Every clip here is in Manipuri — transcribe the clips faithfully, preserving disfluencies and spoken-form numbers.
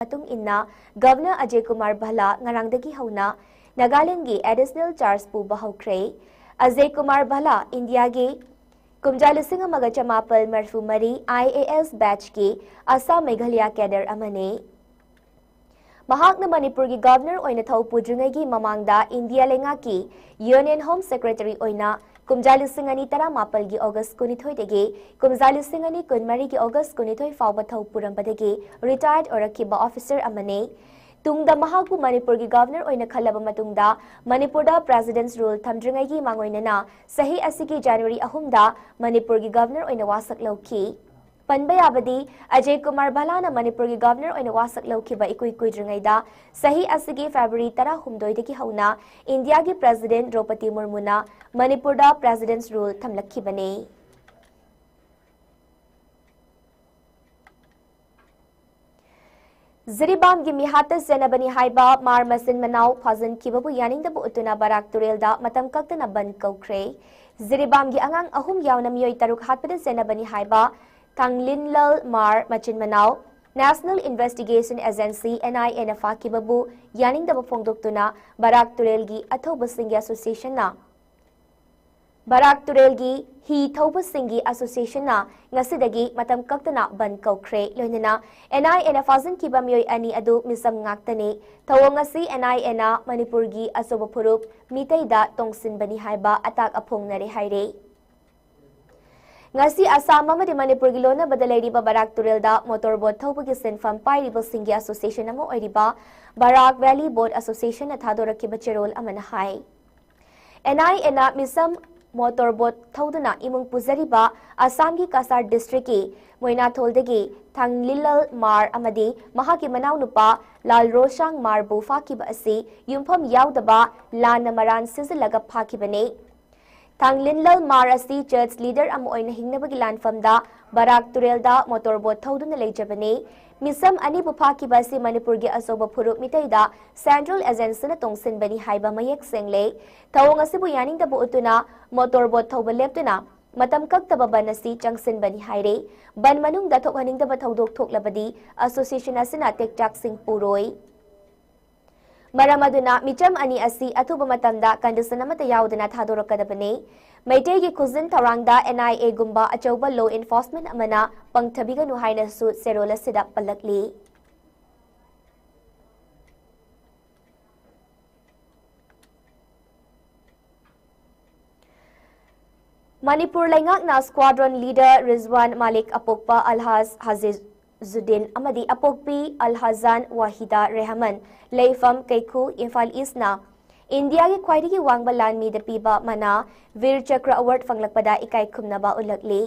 ꯃꯇꯨꯡ ꯏꯟꯅ ꯒꯚꯔꯅꯔ ꯑꯖꯌ ꯀꯨꯃꯥꯔ ꯚꯜꯂꯥ ꯉꯔꯥꯡꯗꯒꯤ ꯍꯧꯅ ꯅꯥꯒꯥꯂꯦꯟꯗꯒꯤ ꯑꯦꯗꯤꯁꯅꯦꯜ ꯆꯥꯔꯖ ꯄꯨꯕ ꯍꯧꯈ꯭ꯔꯦ꯫ ꯑꯖꯌ ꯀꯨꯃꯥꯔ ꯚꯜꯂꯥ ꯏꯟꯗꯤꯌꯥꯒꯤ ꯀꯨꯝꯖꯥ ꯂꯤꯁꯤꯡ ꯑꯃꯒ ꯆꯃꯥꯄꯜ ꯃꯔꯤꯐꯨ ꯃꯔꯤ IAS batchꯀꯤ ꯑꯁꯥꯝ ꯃꯦꯘꯥꯂꯌꯥ cadre ꯑꯃꯅꯤ꯫ ꯃꯍꯥꯛꯅ ꯃꯅꯤꯄꯨꯔꯒꯤ ꯒꯚꯔꯅꯔ ꯑꯣꯏꯅ ꯊꯧ ꯄꯨꯗ꯭ꯔꯤꯉꯩꯒꯤ ꯃꯃꯥꯡꯗ ꯏꯟꯗꯤꯌꯥ ꯂꯩꯉꯥꯛꯀꯤ Union Home Secretary ꯑꯣꯏꯅ ꯀꯨꯝꯖꯥ ꯂꯤꯁꯤꯡ ꯑꯅꯤ ꯇꯔꯥꯃꯥꯄꯜꯒꯤ ꯑꯣꯒꯁ ꯀꯨꯟꯅꯤꯊꯣꯏꯗꯒꯤ ꯀꯨꯝꯖꯥ ꯂꯤꯁꯤꯡ ꯑꯅꯤ ꯀꯨꯟꯃꯔꯤꯒꯤ ꯑꯣꯒꯁ ꯀꯨꯟꯅꯤꯊꯣꯏ ꯐꯥꯎꯕ ꯊꯧ ꯄꯨꯔꯝꯕꯗꯒꯤ retired ꯑꯣꯏꯔꯛꯈꯤꯕ officer ꯑꯃꯅꯤ꯫ ꯇꯨꯡꯗ ꯃꯍꯥꯛꯄꯨ ꯃꯅꯤꯄꯨꯔꯒꯤ ꯒꯚꯔꯅꯔ ꯑꯣꯏꯅ ꯈꯜꯂꯕ ꯃꯇꯨꯡꯗ ꯃꯅꯤꯄꯨꯔꯗ President's Rule ꯊꯝꯗ꯭ꯔꯤꯉꯩꯒꯤ ꯃꯥꯡꯑꯣꯏꯅꯅ ꯆꯍꯤ ꯑꯁꯤꯒꯤ ꯖꯅꯋꯥꯔꯤ ꯑꯍꯨꯝꯗ ꯃꯅꯤꯄꯨꯔꯒꯤ ꯒꯚꯔꯅꯔ ꯑꯣꯏꯅ ꯋꯥꯁꯛ ꯂꯧꯈꯤ꯫ ꯄꯟꯕ ꯌꯥꯕꯗꯤ, ꯑꯖꯌ ꯀꯨꯃꯥꯔ ꯚꯜꯂꯥꯅ ꯃꯅꯤꯄꯨꯔꯒꯤ ꯒꯚꯔꯅꯔ ꯑꯣꯏꯅ ꯋꯥꯁꯛ ꯂꯧꯈꯤꯕ ꯏꯀꯨꯏ ꯀꯨꯏꯗ꯭ꯔꯤꯉꯩꯗ ꯆꯍꯤ ꯑꯁꯤꯒꯤ ꯐꯦꯕ꯭ꯔꯨꯋꯥꯔꯤ ꯇꯔꯥꯍꯨꯝꯗꯣꯏꯗꯒꯤ ꯍꯧꯅ ꯏꯟꯗꯤꯌꯥꯒꯤ President ꯗ꯭ꯔꯧꯄꯗꯤ ꯃꯨꯔꯃꯨꯅ ꯃꯅꯤꯄꯨꯔꯗ President's Rule ꯊꯝꯂꯛꯈꯤꯕꯅꯤ꯫ ꯖꯤꯔꯤꯕꯥꯝꯒꯤ ꯃꯤꯍꯥꯠꯇ ꯆꯦꯟꯅꯕꯅꯤ ꯍꯥꯏꯕ ꯃꯥꯔ ꯃꯆꯤꯟ ꯃꯅꯥꯎ ꯐꯥꯖꯤꯟꯈꯤꯕꯕꯨ ꯌꯥꯅꯤꯡꯗꯕ ꯎꯠꯇꯨꯅ ꯕꯔꯥꯛ ꯇꯨꯔꯦꯜꯗ ꯃꯇꯝ ꯀꯛꯇꯅ ꯕꯟꯗ ꯀꯧꯈ꯭ꯔꯦ꯫ ꯖꯤꯔꯤꯕꯥꯝꯒꯤ ꯑꯉꯥꯡ ꯑꯍꯨꯝ ꯌꯥꯎꯅ ꯃꯤꯑꯣꯏ ꯇꯔꯨꯛ ꯍꯥꯠꯄꯗ ꯆꯦꯟꯅꯕꯅꯤ ꯍꯥꯏꯕ ꯊꯥꯡꯂꯤꯟꯂꯜ ꯃꯥꯔ ꯃꯆꯤꯟ ꯃꯅꯥꯎ National Investigation Agency, NIAꯅ ꯐꯥꯈꯤꯕꯕꯨ ꯌꯥꯅꯤꯡꯗꯕ ꯐꯣꯡꯗꯣꯛꯇꯨꯅ ꯕꯔꯥꯛ ꯇꯨꯔꯦꯜꯒꯤ ꯑꯊꯧꯕꯁꯤꯡꯒꯤ Associationꯅ ꯕꯔꯥꯛ ꯇꯨꯔꯦꯜꯒꯤ ꯍꯤ ꯊꯧꯕꯁꯤꯡꯒꯤ Associationꯅ ꯉꯁꯤꯗꯒꯤ ꯃꯇꯝ ꯀꯛꯇꯅ ꯕꯟꯗ ꯀꯧꯈ꯭ꯔꯦ꯫ ꯂꯣꯏꯅꯅ NIAꯅ ꯐꯥꯖꯤꯟꯈꯤꯕ ꯃꯤꯑꯣꯏ ꯑꯅꯤ ꯑꯗꯨ ꯃꯤꯆꯝ ꯉꯥꯛꯇꯅꯤ꯫ ꯊꯧꯑꯣꯡ ꯑꯁꯤ NIAꯅ ꯃꯅꯤꯄꯨꯔꯒꯤ ꯑꯆꯧꯕ ꯐꯨꯔꯨꯞ ꯃꯤꯇꯩꯗ ꯇꯣꯡꯁꯤꯟꯕꯅꯤ ꯍꯥꯏꯕ ꯑꯇꯥꯛ ꯑꯐꯣꯡꯅꯔꯦ ꯍꯥꯏꯔꯦ꯫ ꯉꯁꯤ ꯑꯁꯥꯝ ꯑꯃꯗꯤ ꯃꯅꯤꯄꯨꯔꯒꯤ ꯂꯣꯟꯅꯕꯗ ꯂꯩꯔꯤꯕ ꯕꯔꯥꯛ ꯇꯨꯔꯦꯜꯗ ꯃꯣꯇꯣꯔ ꯕꯣꯠ ꯊꯧꯕꯒꯤ ꯁꯤꯟꯐꯝ ꯄꯥꯏꯔꯤꯕꯁꯤꯡꯒꯤ Association ꯑꯃ ꯑꯣꯏꯔꯤꯕ ꯕꯔꯥꯛ Valley Boat Associationꯅ ꯊꯥꯗꯣꯔꯛꯈꯤꯕ ꯆꯦꯔꯣꯜ ꯑꯃꯅ ꯍꯥꯏ꯫ NIAꯅ ꯃꯤꯆꯝ ꯃꯣꯇꯣꯔ ꯕꯣꯠ ꯊꯧꯗꯨꯅ ꯏꯃꯨꯡ ꯄꯨꯖꯔꯤꯕ ꯑꯁꯥꯝꯒꯤ ꯀꯁꯥꯔ districtꯀꯤ ꯃꯣꯏꯅꯥꯊꯣꯜꯗꯒꯤ ꯊꯥꯡꯂꯤꯂꯜ ꯃꯥꯔ ꯑꯃꯗꯤ ꯃꯍꯥꯛꯀꯤ ꯃꯅꯥꯎꯅꯨꯄꯥ ꯂꯥꯜ ꯔꯣꯁꯥꯡ ꯃꯥꯔꯕꯨ ꯐꯥꯈꯤꯕ ꯑꯁꯤ ꯌꯨꯝꯐꯝ ꯌꯥꯎꯗꯕ ꯂꯥꯟꯅ ꯃꯔꯥꯟ ꯁꯤꯖꯤꯜꯂꯒ ꯐꯥꯈꯤꯕꯅꯤ꯫ ꯊꯥꯡꯂꯤꯟꯂꯜ ꯃꯥꯔ ꯑꯁꯤ church leader ꯑꯃ ꯑꯣꯏꯅ ꯍꯤꯡꯅꯕꯒꯤ ꯂꯥꯟꯐꯝꯗ ꯕꯔꯥꯛ ꯇꯨꯔꯦꯜꯗ ꯃꯣꯇꯣꯔ ꯕꯣꯠ ꯊꯧꯗꯨꯅ ꯂꯩꯖꯕꯅꯤ꯫ ꯃꯤꯆꯝ ꯑꯅꯤꯕꯨ ꯐꯥꯈꯤꯕ ꯑꯁꯤ ꯃꯅꯤꯄꯨꯔꯒꯤ ꯑꯆꯧꯕ ꯐꯨꯔꯨꯞ ꯃꯤꯇꯩꯗ Central Agencyꯅ ꯇꯣꯡꯁꯤꯟꯕꯅꯤ ꯍꯥꯏꯕ ꯃꯌꯦꯛ ꯁꯦꯡꯂꯦ꯫ ꯊꯧꯑꯣꯡ ꯑꯁꯤꯕꯨ ꯌꯥꯅꯤꯡꯗꯕ ꯎꯠꯇꯨꯅ ꯃꯣꯇꯣꯔ ꯕꯣꯠ ꯊꯧꯕ ꯂꯦꯞꯇꯨꯅ ꯃꯇꯝ ꯀꯛꯇꯕ ꯕꯟ ꯑꯁꯤ ꯆꯪꯁꯤꯟꯕꯅꯤ ꯍꯥꯏꯔꯦ꯫ ꯕꯟ ꯃꯅꯨꯡꯗ ꯊꯣꯛꯍꯟꯅꯤꯡꯗꯕ ꯊꯧꯗꯣꯛ ꯊꯣꯛꯂꯕꯗꯤ ꯑꯁꯣꯁꯤꯌꯦꯁꯟ ꯑꯁꯤꯅ ꯇꯦꯛꯇꯥꯛꯁꯤꯡ ꯄꯨꯔꯣꯏ꯫ ꯃꯔꯝ ꯑꯗꯨꯅ ꯃꯤꯆꯝ ꯑꯅꯤ ꯑꯁꯤ ꯑꯊꯨꯕ ꯃꯇꯝꯗ ꯀꯟꯗꯤꯁꯟ ꯑꯃꯠꯇ ꯌꯥꯎꯗꯅ ꯊꯥꯗꯣꯔꯛꯀꯗꯕꯅꯤ꯫ ꯃꯩꯇꯩꯒꯤ ꯈꯨꯖꯤꯟ ꯊꯧꯔꯥꯡꯗ NIA ꯒꯨꯝꯕ ꯑꯆꯧꯕ law enforcement ꯑꯃꯅ ꯄꯪꯊꯕꯤꯒꯅꯨ ꯍꯥꯏꯅꯁꯨ ꯆꯦꯔꯣꯜ ꯑꯁꯤꯗ ꯄꯜꯂꯛꯂꯤ꯫ ꯃꯅꯤꯄꯨꯔ ꯂꯩꯉꯥꯛꯅ squadron leader ꯔꯤꯖꯋꯥꯟ ꯃꯥꯂꯤꯛ, ꯑꯄꯣꯛꯄ ꯑꯜꯍꯥꯖ ꯍꯥꯖꯤꯖꯨꯗꯤꯟ ꯑꯃꯗꯤ ꯑꯄꯣꯛꯄꯤ ꯑꯜꯍꯥꯖꯥꯟ ꯋꯥꯍꯤꯗꯥ ꯔꯦꯍꯃꯟ, ꯂꯩꯐꯝ ꯀꯩꯈꯨ, ꯏꯝꯐꯥꯜ ꯏꯁꯅ ꯏꯟꯗꯤꯌꯥꯒꯤ ꯈ꯭ꯋꯥꯏꯗꯒꯤ ꯋꯥꯡꯕ ꯂꯥꯟꯃꯤꯗ ꯄꯤꯕ ꯃꯅꯥ ꯚꯤꯔ ꯆꯀ꯭ꯔ award ꯐꯪꯂꯛꯄꯗ ꯏꯀꯥꯏ ꯈꯨꯝꯅꯕ ꯎꯠꯂꯛꯂꯤ꯫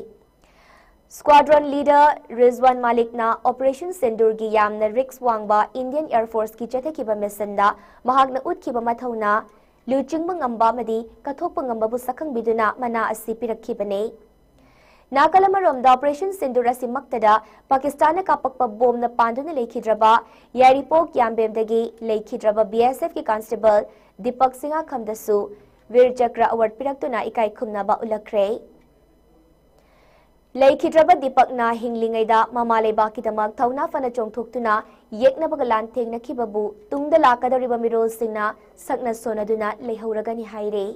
Squadron leader ꯔꯤꯖꯋꯥꯟ ꯃꯥꯂꯤꯛꯅ Operation ꯁꯤꯟꯗꯨꯔꯒꯤ ꯌꯥꯝꯅ risk ꯋꯥꯡꯕ Indian Air Forceꯀꯤ ꯆꯠꯊꯈꯤꯕ missionꯗ ꯃꯍꯥꯛꯅ ꯎꯠꯈꯤꯕ ꯃꯊꯧꯅꯥ, ꯂꯨꯆꯤꯡꯕ ꯉꯝꯕ ꯑꯃꯗꯤ ꯀꯠꯊꯣꯛꯄ ꯉꯝꯕꯕꯨ ꯁꯛꯈꯪꯕꯤꯗꯨꯅ ꯃꯅꯥ ꯑꯁꯤ ꯄꯤꯔꯛꯈꯤꯕꯅꯤ꯫ ꯅꯥꯀꯜ ꯑꯃꯔꯣꯝꯗ Operation ꯁꯤꯟꯗꯨꯔ ꯑꯁꯤꯃꯛꯇꯗ ꯄꯥꯀꯤꯁꯇꯥꯟꯅ ꯀꯥꯞꯄꯛꯄ ꯕꯣꯝꯅ ꯄꯥꯟꯗꯨꯅ ꯂꯩꯈꯤꯗ꯭ꯔꯕ ꯌꯥꯏꯔꯤꯄꯣꯛ ꯌꯥꯝꯕꯦꯝꯗꯒꯤ ꯂꯩꯈꯤꯗ꯭ꯔꯕ BSFꯀꯤ constable ꯗꯤꯄꯛ ꯁꯤꯡꯍꯥꯈꯝꯗꯁꯨ ꯚꯤꯔ ꯆꯀ꯭ꯔ award ꯄꯤꯔꯛꯇꯨꯅ ꯏꯀꯥꯏ ꯈꯨꯝꯅꯕ ꯎꯠꯂꯛꯈ꯭ꯔꯦ꯫ ꯂꯩꯈꯤꯗ꯭ꯔꯕ ꯗꯤꯄꯛꯅ ꯍꯤꯡꯂꯤꯉꯩꯗ ꯃꯃꯥ ꯂꯩꯕꯥꯛꯀꯤꯗꯃꯛ ꯊꯧꯅꯥ ꯐꯅ ꯆꯣꯡꯊꯣꯛꯇꯨꯅ ꯌꯦꯛꯅꯕꯒ ꯂꯥꯟꯊꯦꯡꯅꯈꯤꯕꯕꯨ ꯇꯨꯡꯗ ꯂꯥꯛꯀꯗꯧꯔꯤꯕ ꯃꯤꯔꯣꯜꯁꯤꯡꯅ ꯁꯛꯅ ꯁꯣꯟꯅꯗꯨꯅ ꯂꯩꯍꯧꯔꯒꯅꯤ ꯍꯥꯏꯔꯤ꯫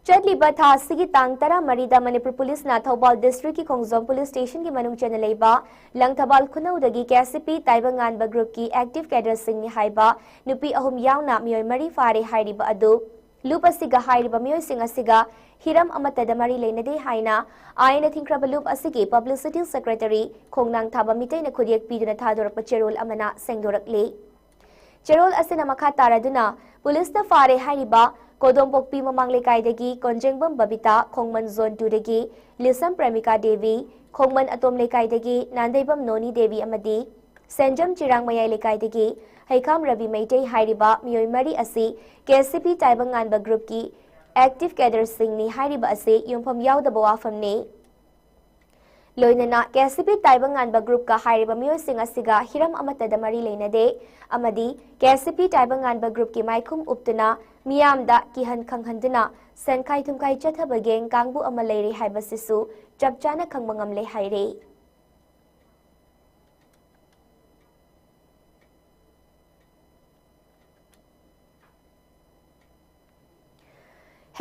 ꯆꯠꯂꯤꯕ ꯊꯥ ꯑꯁꯤꯒꯤ ꯇꯥꯡ ꯇꯔꯥꯃꯔꯤꯗ ꯃꯅꯤꯄꯨꯔ ꯄꯨꯂꯤꯁꯅ ꯊꯧꯕꯥꯜ districtꯀꯤ ꯈꯣꯡꯖꯣꯝ police stationꯒꯤ ꯃꯅꯨꯡ ꯆꯟꯅ ꯂꯩꯕ ꯂꯪꯊꯕꯥꯜ ꯈꯨꯅꯧꯗꯒꯤ KCP ꯇꯥꯏꯕꯪꯉꯥꯟꯕ groupꯀꯤ active cadreꯁꯤꯡꯅꯤ ꯍꯥꯏꯕ ꯅꯨꯄꯤ ꯑꯍꯨꯝ ꯌꯥꯎꯅ ꯃꯤꯑꯣꯏ ꯃꯔꯤ ꯐꯥꯔꯦ ꯍꯥꯏꯔꯤꯕ ꯑꯗꯨ ꯂꯨꯞ ꯑꯁꯤꯒ ꯍꯥꯏꯔꯤꯕ ꯃꯤꯑꯣꯏꯁꯤꯡ ꯑꯁꯤꯒ ꯍꯤꯔꯝ ꯑꯃꯠꯇꯗ ꯃꯔꯤ ꯂꯩꯅꯗꯦ ꯍꯥꯏꯅ ꯑꯥꯏꯟꯅ ꯊꯤꯡꯈ꯭ꯔꯕ ꯂꯨꯞ ꯑꯁꯤꯒꯤ publicity secretary ꯈꯣꯡꯅꯥꯡ ꯊꯥꯕ ꯃꯤꯇꯩꯅ ꯈꯨꯠꯌꯦꯛ ꯄꯤꯗꯨꯅ ꯊꯥꯗꯣꯔꯛꯄ ꯆꯦꯔꯣꯜ ꯑꯃꯅ ꯁꯦꯡꯗꯣꯔꯛꯂꯤ꯫ ꯆꯦꯔꯣꯜ ꯑꯁꯤꯅ ꯃꯈꯥ ꯇꯥꯔꯗꯨꯅ ꯄꯨꯂꯤꯁꯅ ꯐꯥꯔꯦ ꯍꯥꯏꯔꯤꯕ ꯀꯣꯗꯣꯝꯄꯣꯛꯄꯤ ꯃꯃꯥꯡ ꯂꯩꯀꯥꯏꯗꯒꯤ ꯀꯣꯟꯖꯦꯡꯕꯝ ꯕꯕꯤꯇꯥ, ꯈꯣꯡꯃꯟ zone twoꯗꯒꯤ ꯂꯤꯁꯝ ꯄ꯭ꯔꯦꯃꯤꯀꯥ ꯗꯦꯕꯤ, ꯈꯣꯡꯃꯟ ꯑꯇꯣꯝ ꯂꯩꯀꯥꯏꯗꯒꯤ ꯅꯥꯟꯗꯩꯕꯝ ꯅꯣꯅꯤ ꯗꯦꯕꯤ ꯑꯃꯗꯤ ꯁꯦꯟꯖꯝ ꯆꯤꯔꯥꯡ ꯃꯌꯥꯏ ꯂꯩꯀꯥꯏꯗꯒꯤ ꯍꯩꯈꯥꯝ ꯔꯕꯤ ꯃꯩꯇꯩ ꯍꯥꯏꯔꯤꯕ ꯃꯤꯑꯣꯏ ꯃꯔꯤ ꯑꯁꯤ KCP ꯇꯥꯏꯕꯪꯉꯥꯟꯕ groupꯀꯤ active cadreꯁꯤꯡꯅꯤ ꯍꯥꯏꯔꯤꯕ ꯑꯁꯤ ꯌꯨꯝꯐꯝ ꯌꯥꯎꯗꯕ ꯋꯥꯐꯝꯅꯤ꯫ ꯂꯣꯏꯅꯅ ꯀꯦ ꯁꯤ ꯄꯤ ꯇꯥꯏꯕꯪꯉꯥꯟꯕ ꯒ꯭ꯔꯨꯞꯀ ꯍꯥꯏꯔꯤꯕ ꯃꯤꯑꯣꯏꯁꯤꯡ ꯑꯁꯤꯒ ꯍꯤꯔꯝ ꯑꯃꯠꯇꯗ ꯃꯔꯤ ꯂꯩꯅꯗꯦ ꯑꯃꯗꯤ ꯀꯦ ꯁꯤ ꯄꯤ ꯇꯥꯏꯕꯪꯉꯥꯟꯕ ꯒ꯭ꯔꯨꯞꯀꯤ ꯃꯥꯏꯈꯨꯝ ꯎꯞꯇꯨꯅ ꯃꯤꯌꯥꯝꯗ ꯀꯤꯍꯟ ꯈꯪꯍꯟꯗꯨꯅ ꯁꯦꯟꯈꯥꯏ ꯊꯨꯝꯈꯥꯏ ꯆꯠꯊꯕ ꯒꯦꯡ ꯀꯥꯡꯕꯨ ꯑꯃ ꯂꯩꯔꯦ ꯍꯥꯏꯕꯁꯤꯁꯨ ꯆꯞ ꯆꯥꯅ ꯈꯪꯕ ꯉꯝꯂꯦ ꯍꯥꯏꯔꯦ꯫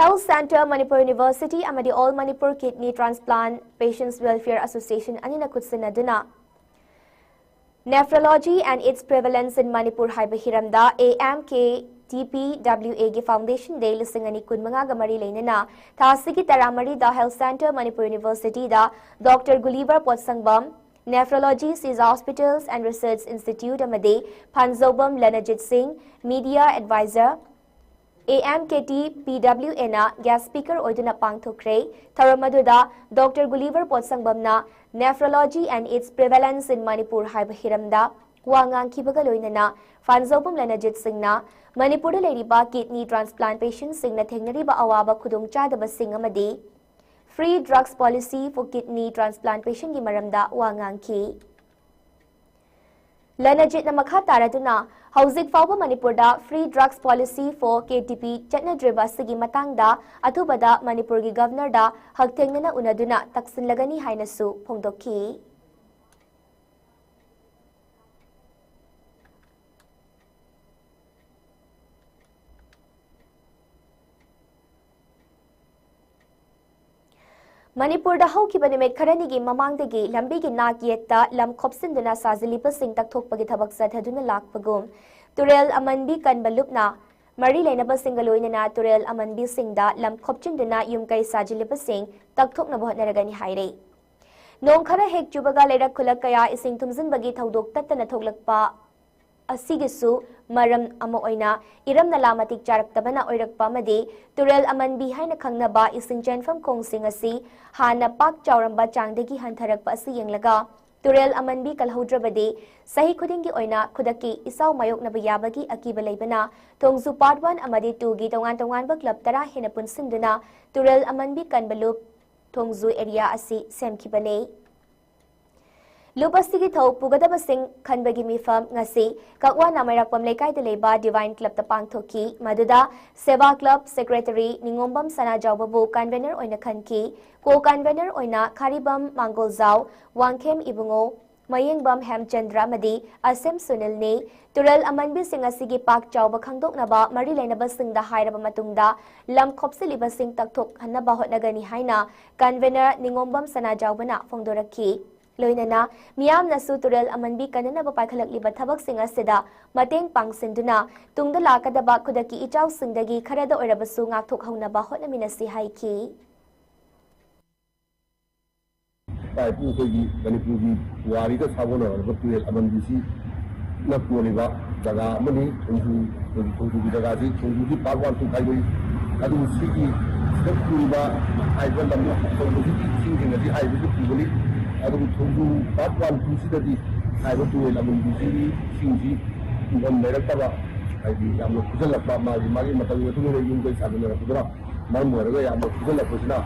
Health Centre, Manipur University ꯑꯃꯗꯤ All Manipur Kidney Transplant Patients Welfare Association ꯑꯅꯤꯅ ꯈꯨꯠꯁꯤꯟꯅꯗꯨꯅ Nephrology and Its Prevalence in Manipur ꯍꯥꯏꯕ ꯍꯤꯔꯝꯗ A M K T P W A ꯒꯤ Foundation Day ꯂꯤꯁꯤꯡ ꯑꯅꯤ ꯀꯨꯟꯃꯉꯥꯒ ꯃꯔꯤ ꯂꯩꯅꯅ ꯊꯥ ꯑꯁꯤꯒꯤ ꯇꯔꯥꯃꯔꯤꯗ Health Centre, Manipur University the Doctor Gulliver Potsangam, Nephrology, Sija Hospitals and Research Institute ꯑꯃꯗꯤ ꯐꯥꯟꯖꯧꯕꯝ ꯂꯅꯖꯤꯠ ꯁꯤꯡ, Media Advisor, A M K T P W A ꯅ guest speaker ꯑꯣꯏꯗꯨꯅ ꯄꯥꯡꯊꯣꯛꯈ꯭ꯔꯦ꯫ ꯊꯧꯔꯝ ꯑꯗꯨꯗ Doctor Gulliver Potsangam ꯅ Nephrology and Its Prevalence in Manipur ꯍꯥꯏꯕ ꯍꯤꯔꯝꯗ ꯋꯥ ꯉꯥꯡꯈꯤꯕꯒ ꯂꯣꯏꯅꯅ ꯐꯥꯟꯖꯧꯕꯝ ꯂꯅꯖꯤꯠ ꯁꯤꯡꯅ ꯃꯅꯤꯄꯨꯔꯗ ꯂꯩꯔꯤꯕ kidney transplant patient ꯁꯤꯡꯅ ꯊꯦꯡꯅꯔꯤꯕ ꯑꯋꯥꯕ ꯈꯨꯗꯣꯡꯆꯥꯗꯕꯁꯤꯡ ꯑꯃꯗꯤ Free Drugs Policy for Kidney Transplant Patient ꯒꯤ ꯃꯔꯝꯗ ꯋꯥ ꯉꯥꯡꯈꯤ꯫ ꯂꯅꯖꯤꯠꯅ ꯃꯈꯥ ꯇꯥꯔꯗꯨꯅ ꯍꯧꯖꯤꯛ ꯐꯥꯎꯕ ꯃꯅꯤꯄꯨꯔꯗ Free Drugs Policy for K T P ꯆꯠꯅꯗ꯭ꯔꯤꯕ ꯑꯁꯤꯒꯤ ꯃꯇꯥꯡꯗ ꯑꯊꯨꯕꯗ ꯃꯅꯤꯄꯨꯔꯒꯤ Governor ꯗ ꯍꯛꯊꯦꯡꯅꯅ ꯎꯅꯗꯨꯅ ꯇꯛꯁꯤꯜꯂꯒꯅꯤ ꯍꯥꯏꯅꯁꯨ ꯐꯣꯡꯗꯣꯛꯈꯤ꯫ ꯃꯅꯤꯄꯨꯔꯗ ꯍꯧꯈꯤꯕ ꯅꯨꯃꯤꯠ ꯈꯔꯅꯤꯒꯤ ꯃꯃꯥꯡꯗꯒꯤ ꯂꯝꯕꯤꯒꯤ ꯅꯥꯛ ꯌꯦꯠꯇ ꯂꯝ ꯈꯣꯞꯆꯤꯟꯗꯨꯅ ꯁꯥꯖꯤꯜꯂꯤꯕꯁꯤꯡ ꯇꯛꯊꯣꯛꯄꯒꯤ ꯊꯕꯛ ꯆꯠꯊꯗꯨꯅ ꯂꯥꯛꯄꯒꯨꯝ, ꯇꯨꯔꯦꯜ ꯑꯃꯟꯕꯤ ꯀꯟꯕ ꯂꯨꯞꯅ ꯃꯔꯤ ꯂꯩꯅꯕꯁꯤꯡꯒ ꯂꯣꯏꯅꯅ ꯇꯨꯔꯦꯜ ꯑꯃꯟꯕꯤꯁꯤꯡꯗ ꯂꯝ ꯈꯣꯞꯆꯤꯟꯗꯨꯅ ꯌꯨꯝ ꯀꯩ ꯁꯥꯖꯤꯜꯂꯤꯕꯁꯤꯡ ꯇꯛꯊꯣꯛꯅꯕ ꯍꯣꯠꯅꯔꯒꯅꯤ ꯍꯥꯏꯔꯦ꯫ ꯅꯣꯡ ꯈꯔ ꯍꯦꯛ ꯆꯨꯕꯒ ꯂꯩꯔꯛ ꯈꯨꯜꯂꯛ ꯀꯌꯥ ꯏꯁꯤꯡ ꯊꯨꯝꯖꯤꯟꯕꯒꯤ ꯊꯧꯗꯣꯛ ꯇꯠꯇꯅ ꯊꯣꯛꯂꯛꯄ ꯑꯁꯤꯒꯤꯁꯨ ꯃꯔꯝ ꯑꯃ ꯑꯣꯏꯅ ꯏꯔꯝ ꯅꯂꯥ ꯃꯇꯤꯛ ꯆꯥꯔꯛꯇꯕꯅ ꯑꯣꯏꯔꯛꯄ ꯑꯃꯗꯤ ꯇꯨꯔꯦꯜ ꯑꯃꯟꯕꯤ ꯍꯥꯏꯅ ꯈꯪꯅꯕ ꯏꯁꯤꯡ ꯆꯦꯟꯐꯝ ꯈꯣꯡꯁꯤꯡ ꯑꯁꯤ ꯍꯥꯟꯅ ꯄꯥꯛ ꯆꯥꯎꯔꯝꯕ ꯆꯥꯡꯗꯒꯤ ꯍꯟꯊꯔꯛꯄ ꯑꯁꯤ ꯌꯦꯡꯂꯒ ꯇꯨꯔꯦꯜ ꯑꯃꯟꯕꯤ ꯀꯜꯍꯧꯗ꯭ꯔꯕꯗꯤ ꯆꯍꯤ ꯈꯨꯗꯤꯡꯒꯤ ꯑꯣꯏꯅ ꯈꯨꯗꯛꯀꯤ ꯏꯆꯥꯎ ꯃꯥꯌꯣꯛꯅꯕ ꯌꯥꯕꯒꯤ ꯑꯀꯤꯕ ꯂꯩꯕꯅ ꯊꯣꯡꯖꯨ Part One ꯑꯃꯗꯤ Two ꯒꯤ ꯇꯣꯉꯥꯟ ꯇꯣꯉꯥꯟꯕ club ꯇꯔꯥ ꯍꯦꯟꯅ ꯄꯨꯟꯁꯤꯟꯗꯨꯅ ꯇꯨꯔꯦꯜ ꯑꯃꯟꯕꯤ ꯀꯟꯕ ꯂꯨꯞ ꯊꯣꯡꯖꯨ area ꯑꯁꯤ ꯁꯦꯝꯈꯤꯕꯅꯤ꯫ ꯂꯨꯞ ꯑꯁꯤꯒꯤ ꯊꯧ ꯄꯨꯒꯗꯕꯁꯤꯡ ꯈꯟꯕꯒꯤ ꯃꯤꯐꯝ ꯉꯁꯤ ꯀꯛꯋꯥ ꯅꯥꯃꯩꯔꯥꯛꯄꯝ ꯂꯩꯀꯥꯏꯗ ꯂꯩꯕ ꯗꯤꯚꯥꯏꯟ ꯀ꯭ꯂꯕꯇ ꯄꯥꯡꯊꯣꯛꯈꯤ꯫ ꯃꯗꯨꯗ ꯁꯦꯕꯥ ꯀ꯭ꯂꯕ ꯁꯦꯀ꯭ꯔꯦꯇꯔꯤ ꯅꯤꯉꯣꯝꯕꯝ ꯁꯅꯥꯖꯥꯎꯕꯕꯨ ꯀꯟꯚꯦꯅꯔ ꯑꯣꯏꯅ ꯈꯟꯈꯤ꯫ ꯀꯣ ꯀꯟꯚꯦꯅꯔ ꯑꯣꯏꯅ ꯈꯥꯔꯤꯕꯝ ꯃꯥꯡꯒꯣꯜꯖꯥꯎ, ꯋꯥꯡꯈꯦꯝ ꯏꯕꯨꯡꯉꯣ, ꯃꯌꯦꯡꯕꯝ ꯍꯦꯝꯆꯟꯗ꯭ꯔ ꯑꯃꯗꯤ ꯑꯁꯦꯝ ꯁꯨꯅꯤꯜꯅꯤ꯫ ꯇꯨꯔꯦꯜ ꯑꯃꯟꯕꯤꯁꯤꯡ ꯑꯁꯤꯒꯤ ꯄꯥꯛ ꯆꯥꯎꯕ ꯈꯪꯗꯣꯛꯅꯕ ꯃꯔꯤ ꯂꯩꯅꯕꯁꯤꯡꯗ ꯍꯥꯏꯔꯕ ꯃꯇꯨꯡꯗ ꯂꯝ ꯈꯣꯞꯆꯤꯜꯂꯤꯕꯁꯤꯡ ꯇꯛꯊꯣꯛꯍꯟꯅꯕ ꯍꯣꯠꯅꯒꯅꯤ ꯍꯥꯏꯅ ꯀꯟꯚꯦꯅꯔ ꯅꯤꯉꯣꯝꯕꯝ ꯁꯅꯥꯖꯥꯎꯕꯅ ꯐꯣꯡꯗꯣꯔꯛꯈꯤ꯫ ꯂꯣꯏꯅꯅ ꯃꯤꯌꯥꯝꯅꯁꯨ ꯇꯨꯔꯦꯜ ꯑꯃꯟꯕꯤ ꯀꯟꯅꯅꯕ ꯄꯥꯏꯈꯠꯂꯛꯂꯤꯕ ꯊꯕꯛꯁꯤꯡ ꯑꯁꯤꯗ ꯃꯇꯦꯡ ꯄꯥꯡꯁꯤꯟꯗꯨꯅ ꯇꯨꯡꯗ ꯂꯥꯛꯀꯗꯕ ꯈꯨꯗꯛꯀꯤ ꯏꯆꯥꯎꯁꯤꯡꯗꯒꯤ ꯈꯔꯗ ꯑꯣꯏꯔꯕꯁꯨ ꯉꯥꯛꯊꯣꯛꯍꯧꯅꯕ ꯍꯣꯠꯅꯃꯤꯟꯅꯁꯤ ꯍꯥꯏꯈꯤ꯫ ꯏꯄꯥ ꯏꯄꯨ ꯑꯩꯈꯣꯏꯒꯤ ꯃꯅꯤꯄꯨꯔꯒꯤ ꯄꯨꯋꯥꯔꯤꯒ ꯁꯥꯒꯣꯟꯅꯔꯕ ꯇꯨꯔꯦꯜ ꯑꯃꯟꯕꯤꯁꯤꯅ ꯀꯣꯜꯂꯤꯕ ꯖꯒꯥ ꯑꯃꯅꯤ꯫ ꯊꯣꯡꯖꯨ, ꯑꯩꯈꯣꯏꯒꯤ ꯊꯣꯡꯖꯨꯒꯤ ꯖꯒꯥꯁꯤ ꯊꯣꯡꯖꯨꯒꯤ ꯄꯥꯔꯠ ꯋꯥꯟ ꯇꯨ ꯈꯥꯏꯗꯣꯛꯏ꯫ ꯑꯗꯨꯕꯨ ꯁꯤꯒꯤ ꯁꯤꯗ ꯎꯔꯤꯕ ꯍꯥꯏꯕ ꯂꯝ ꯑꯆꯧꯕꯁꯤꯒꯤ ꯏꯁꯤꯡꯁꯤꯡ ꯑꯁꯤ ꯍꯥꯏꯕꯁꯨ ꯎꯕꯅꯤ꯫ ꯑꯗꯨꯕꯨ ꯊꯣꯡꯖꯨ ꯄꯥꯔꯠ ꯋꯥꯟ ꯇꯨꯁꯤꯗꯗꯤ ꯍꯥꯏꯕ ꯇꯨꯔꯦꯜ ꯑꯃꯟꯕꯤꯁꯤꯒꯤ ꯏꯁꯤꯡꯁꯤ ꯎꯐꯝ ꯂꯩꯔꯛꯇꯕ, ꯍꯥꯏꯗꯤ ꯌꯥꯝꯅ ꯐꯨꯖꯜꯂꯛꯄ, ꯃꯥꯒꯤ ꯃꯥꯒꯤ ꯃꯇꯝꯒꯤ ꯃꯇꯨꯡ ꯏꯟꯅ ꯌꯨꯝ ꯀꯩ ꯁꯥꯖꯤꯟꯅꯔꯛꯄꯗꯨꯅ ꯃꯔꯝ ꯑꯣꯏꯔꯒ ꯌꯥꯝꯅ ꯐꯨꯖꯜꯂꯛꯄꯁꯤꯅ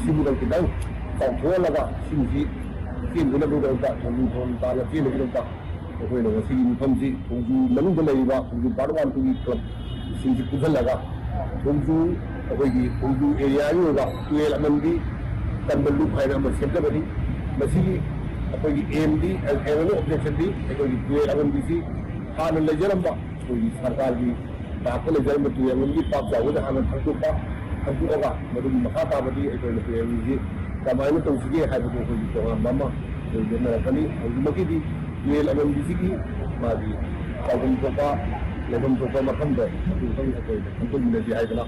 ꯁꯤꯕꯨꯗꯪ ꯈꯤꯇꯪ ꯆꯥꯎꯊꯣꯛꯍꯜꯂꯒ ꯏꯁꯤꯡꯁꯤ ꯆꯦꯟꯗꯅꯕꯒꯤꯗꯃꯛꯇ, ꯊꯣꯡꯖꯨ ꯊꯣꯡ ꯇꯥꯅ ꯆꯦꯟꯅꯕꯒꯤꯗꯃꯛꯇ ꯑꯩꯈꯣꯏꯅ ꯉꯁꯤꯒꯤ ꯃꯐꯝꯁꯤ ꯊꯣꯡꯖꯨ ꯃꯅꯨꯡꯗ ꯂꯩꯔꯤꯕ ꯊꯣꯡꯖꯨ ꯄꯥꯔꯠ ꯋꯥꯟ ꯇꯨꯒꯤ ꯀ꯭ꯂꯕꯁꯤꯡꯁꯤ ꯄꯨꯟꯁꯤꯜꯂꯒ ꯊꯣꯡꯖꯨ, ꯑꯩꯈꯣꯏꯒꯤ ꯊꯣꯡꯖꯨ ꯑꯦꯔꯤꯌꯥꯒꯤ ꯑꯣꯏꯕ ꯇꯨꯔꯦꯜ ꯑꯃꯟꯕꯤ ꯀꯟꯕ ꯂꯨꯞ ꯍꯥꯏꯅ ꯑꯃ ꯁꯦꯝꯖꯕꯅꯤ꯫ ꯃꯁꯤꯒꯤ ꯑꯩꯈꯣꯏꯒꯤ ꯑꯦꯝꯗꯤ, ꯑꯦꯝ ꯑꯣꯐ ꯑꯣꯕꯖꯦꯛꯁꯟꯗꯤ ꯑꯩꯈꯣꯏꯒꯤ ꯇꯨꯔꯦꯜ ꯑꯃꯟꯕꯤꯁꯤ ꯍꯥꯟꯅ ꯂꯩꯖꯔꯝꯕ ꯑꯩꯈꯣꯏꯒꯤ ꯁꯔꯀꯥꯔꯒꯤ ꯄꯥꯛꯇ ꯂꯩꯖꯔꯝꯕ ꯇꯨꯔꯦꯜ ꯑꯃꯟꯕꯤ ꯄꯥꯛ ꯆꯥꯎꯕꯗ ꯍꯥꯟꯅ ꯈꯪꯗꯣꯛꯄ, ꯈꯪꯗꯣꯛꯑꯒ ꯃꯗꯨꯒꯤ ꯃꯈꯥ ꯇꯥꯕꯗꯤ ꯑꯩꯈꯣꯏꯅ ꯇꯨꯔꯦꯜ ꯑꯃꯟꯕꯤꯁꯤ ꯀꯃꯥꯏꯅ ꯇꯧꯁꯤꯒꯦ ꯍꯥꯏꯕꯗꯨ ꯑꯩꯈꯣꯏꯒꯤ ꯇꯣꯉꯥꯟꯕ ꯑꯃ ꯑꯩꯈꯣꯏ ꯂꯦꯞꯅꯔꯛꯀꯅꯤ꯫ ꯍꯧꯖꯤꯛꯃꯛꯀꯤꯗꯤ ꯇꯨꯔꯦꯜ ꯑꯃꯟꯕꯤꯁꯤꯒꯤ ꯃꯥꯒꯤ ꯇꯧꯐꯝ ꯊꯣꯛꯄ, ꯂꯩꯐꯝ ꯊꯣꯛꯄ ꯃꯐꯝꯗꯣ ꯑꯗꯨ ꯈꯛꯇꯪ ꯑꯩꯈꯣꯏ ꯈꯟꯗꯣꯛꯃꯤꯟꯅꯁꯤ ꯍꯥꯏꯗꯅ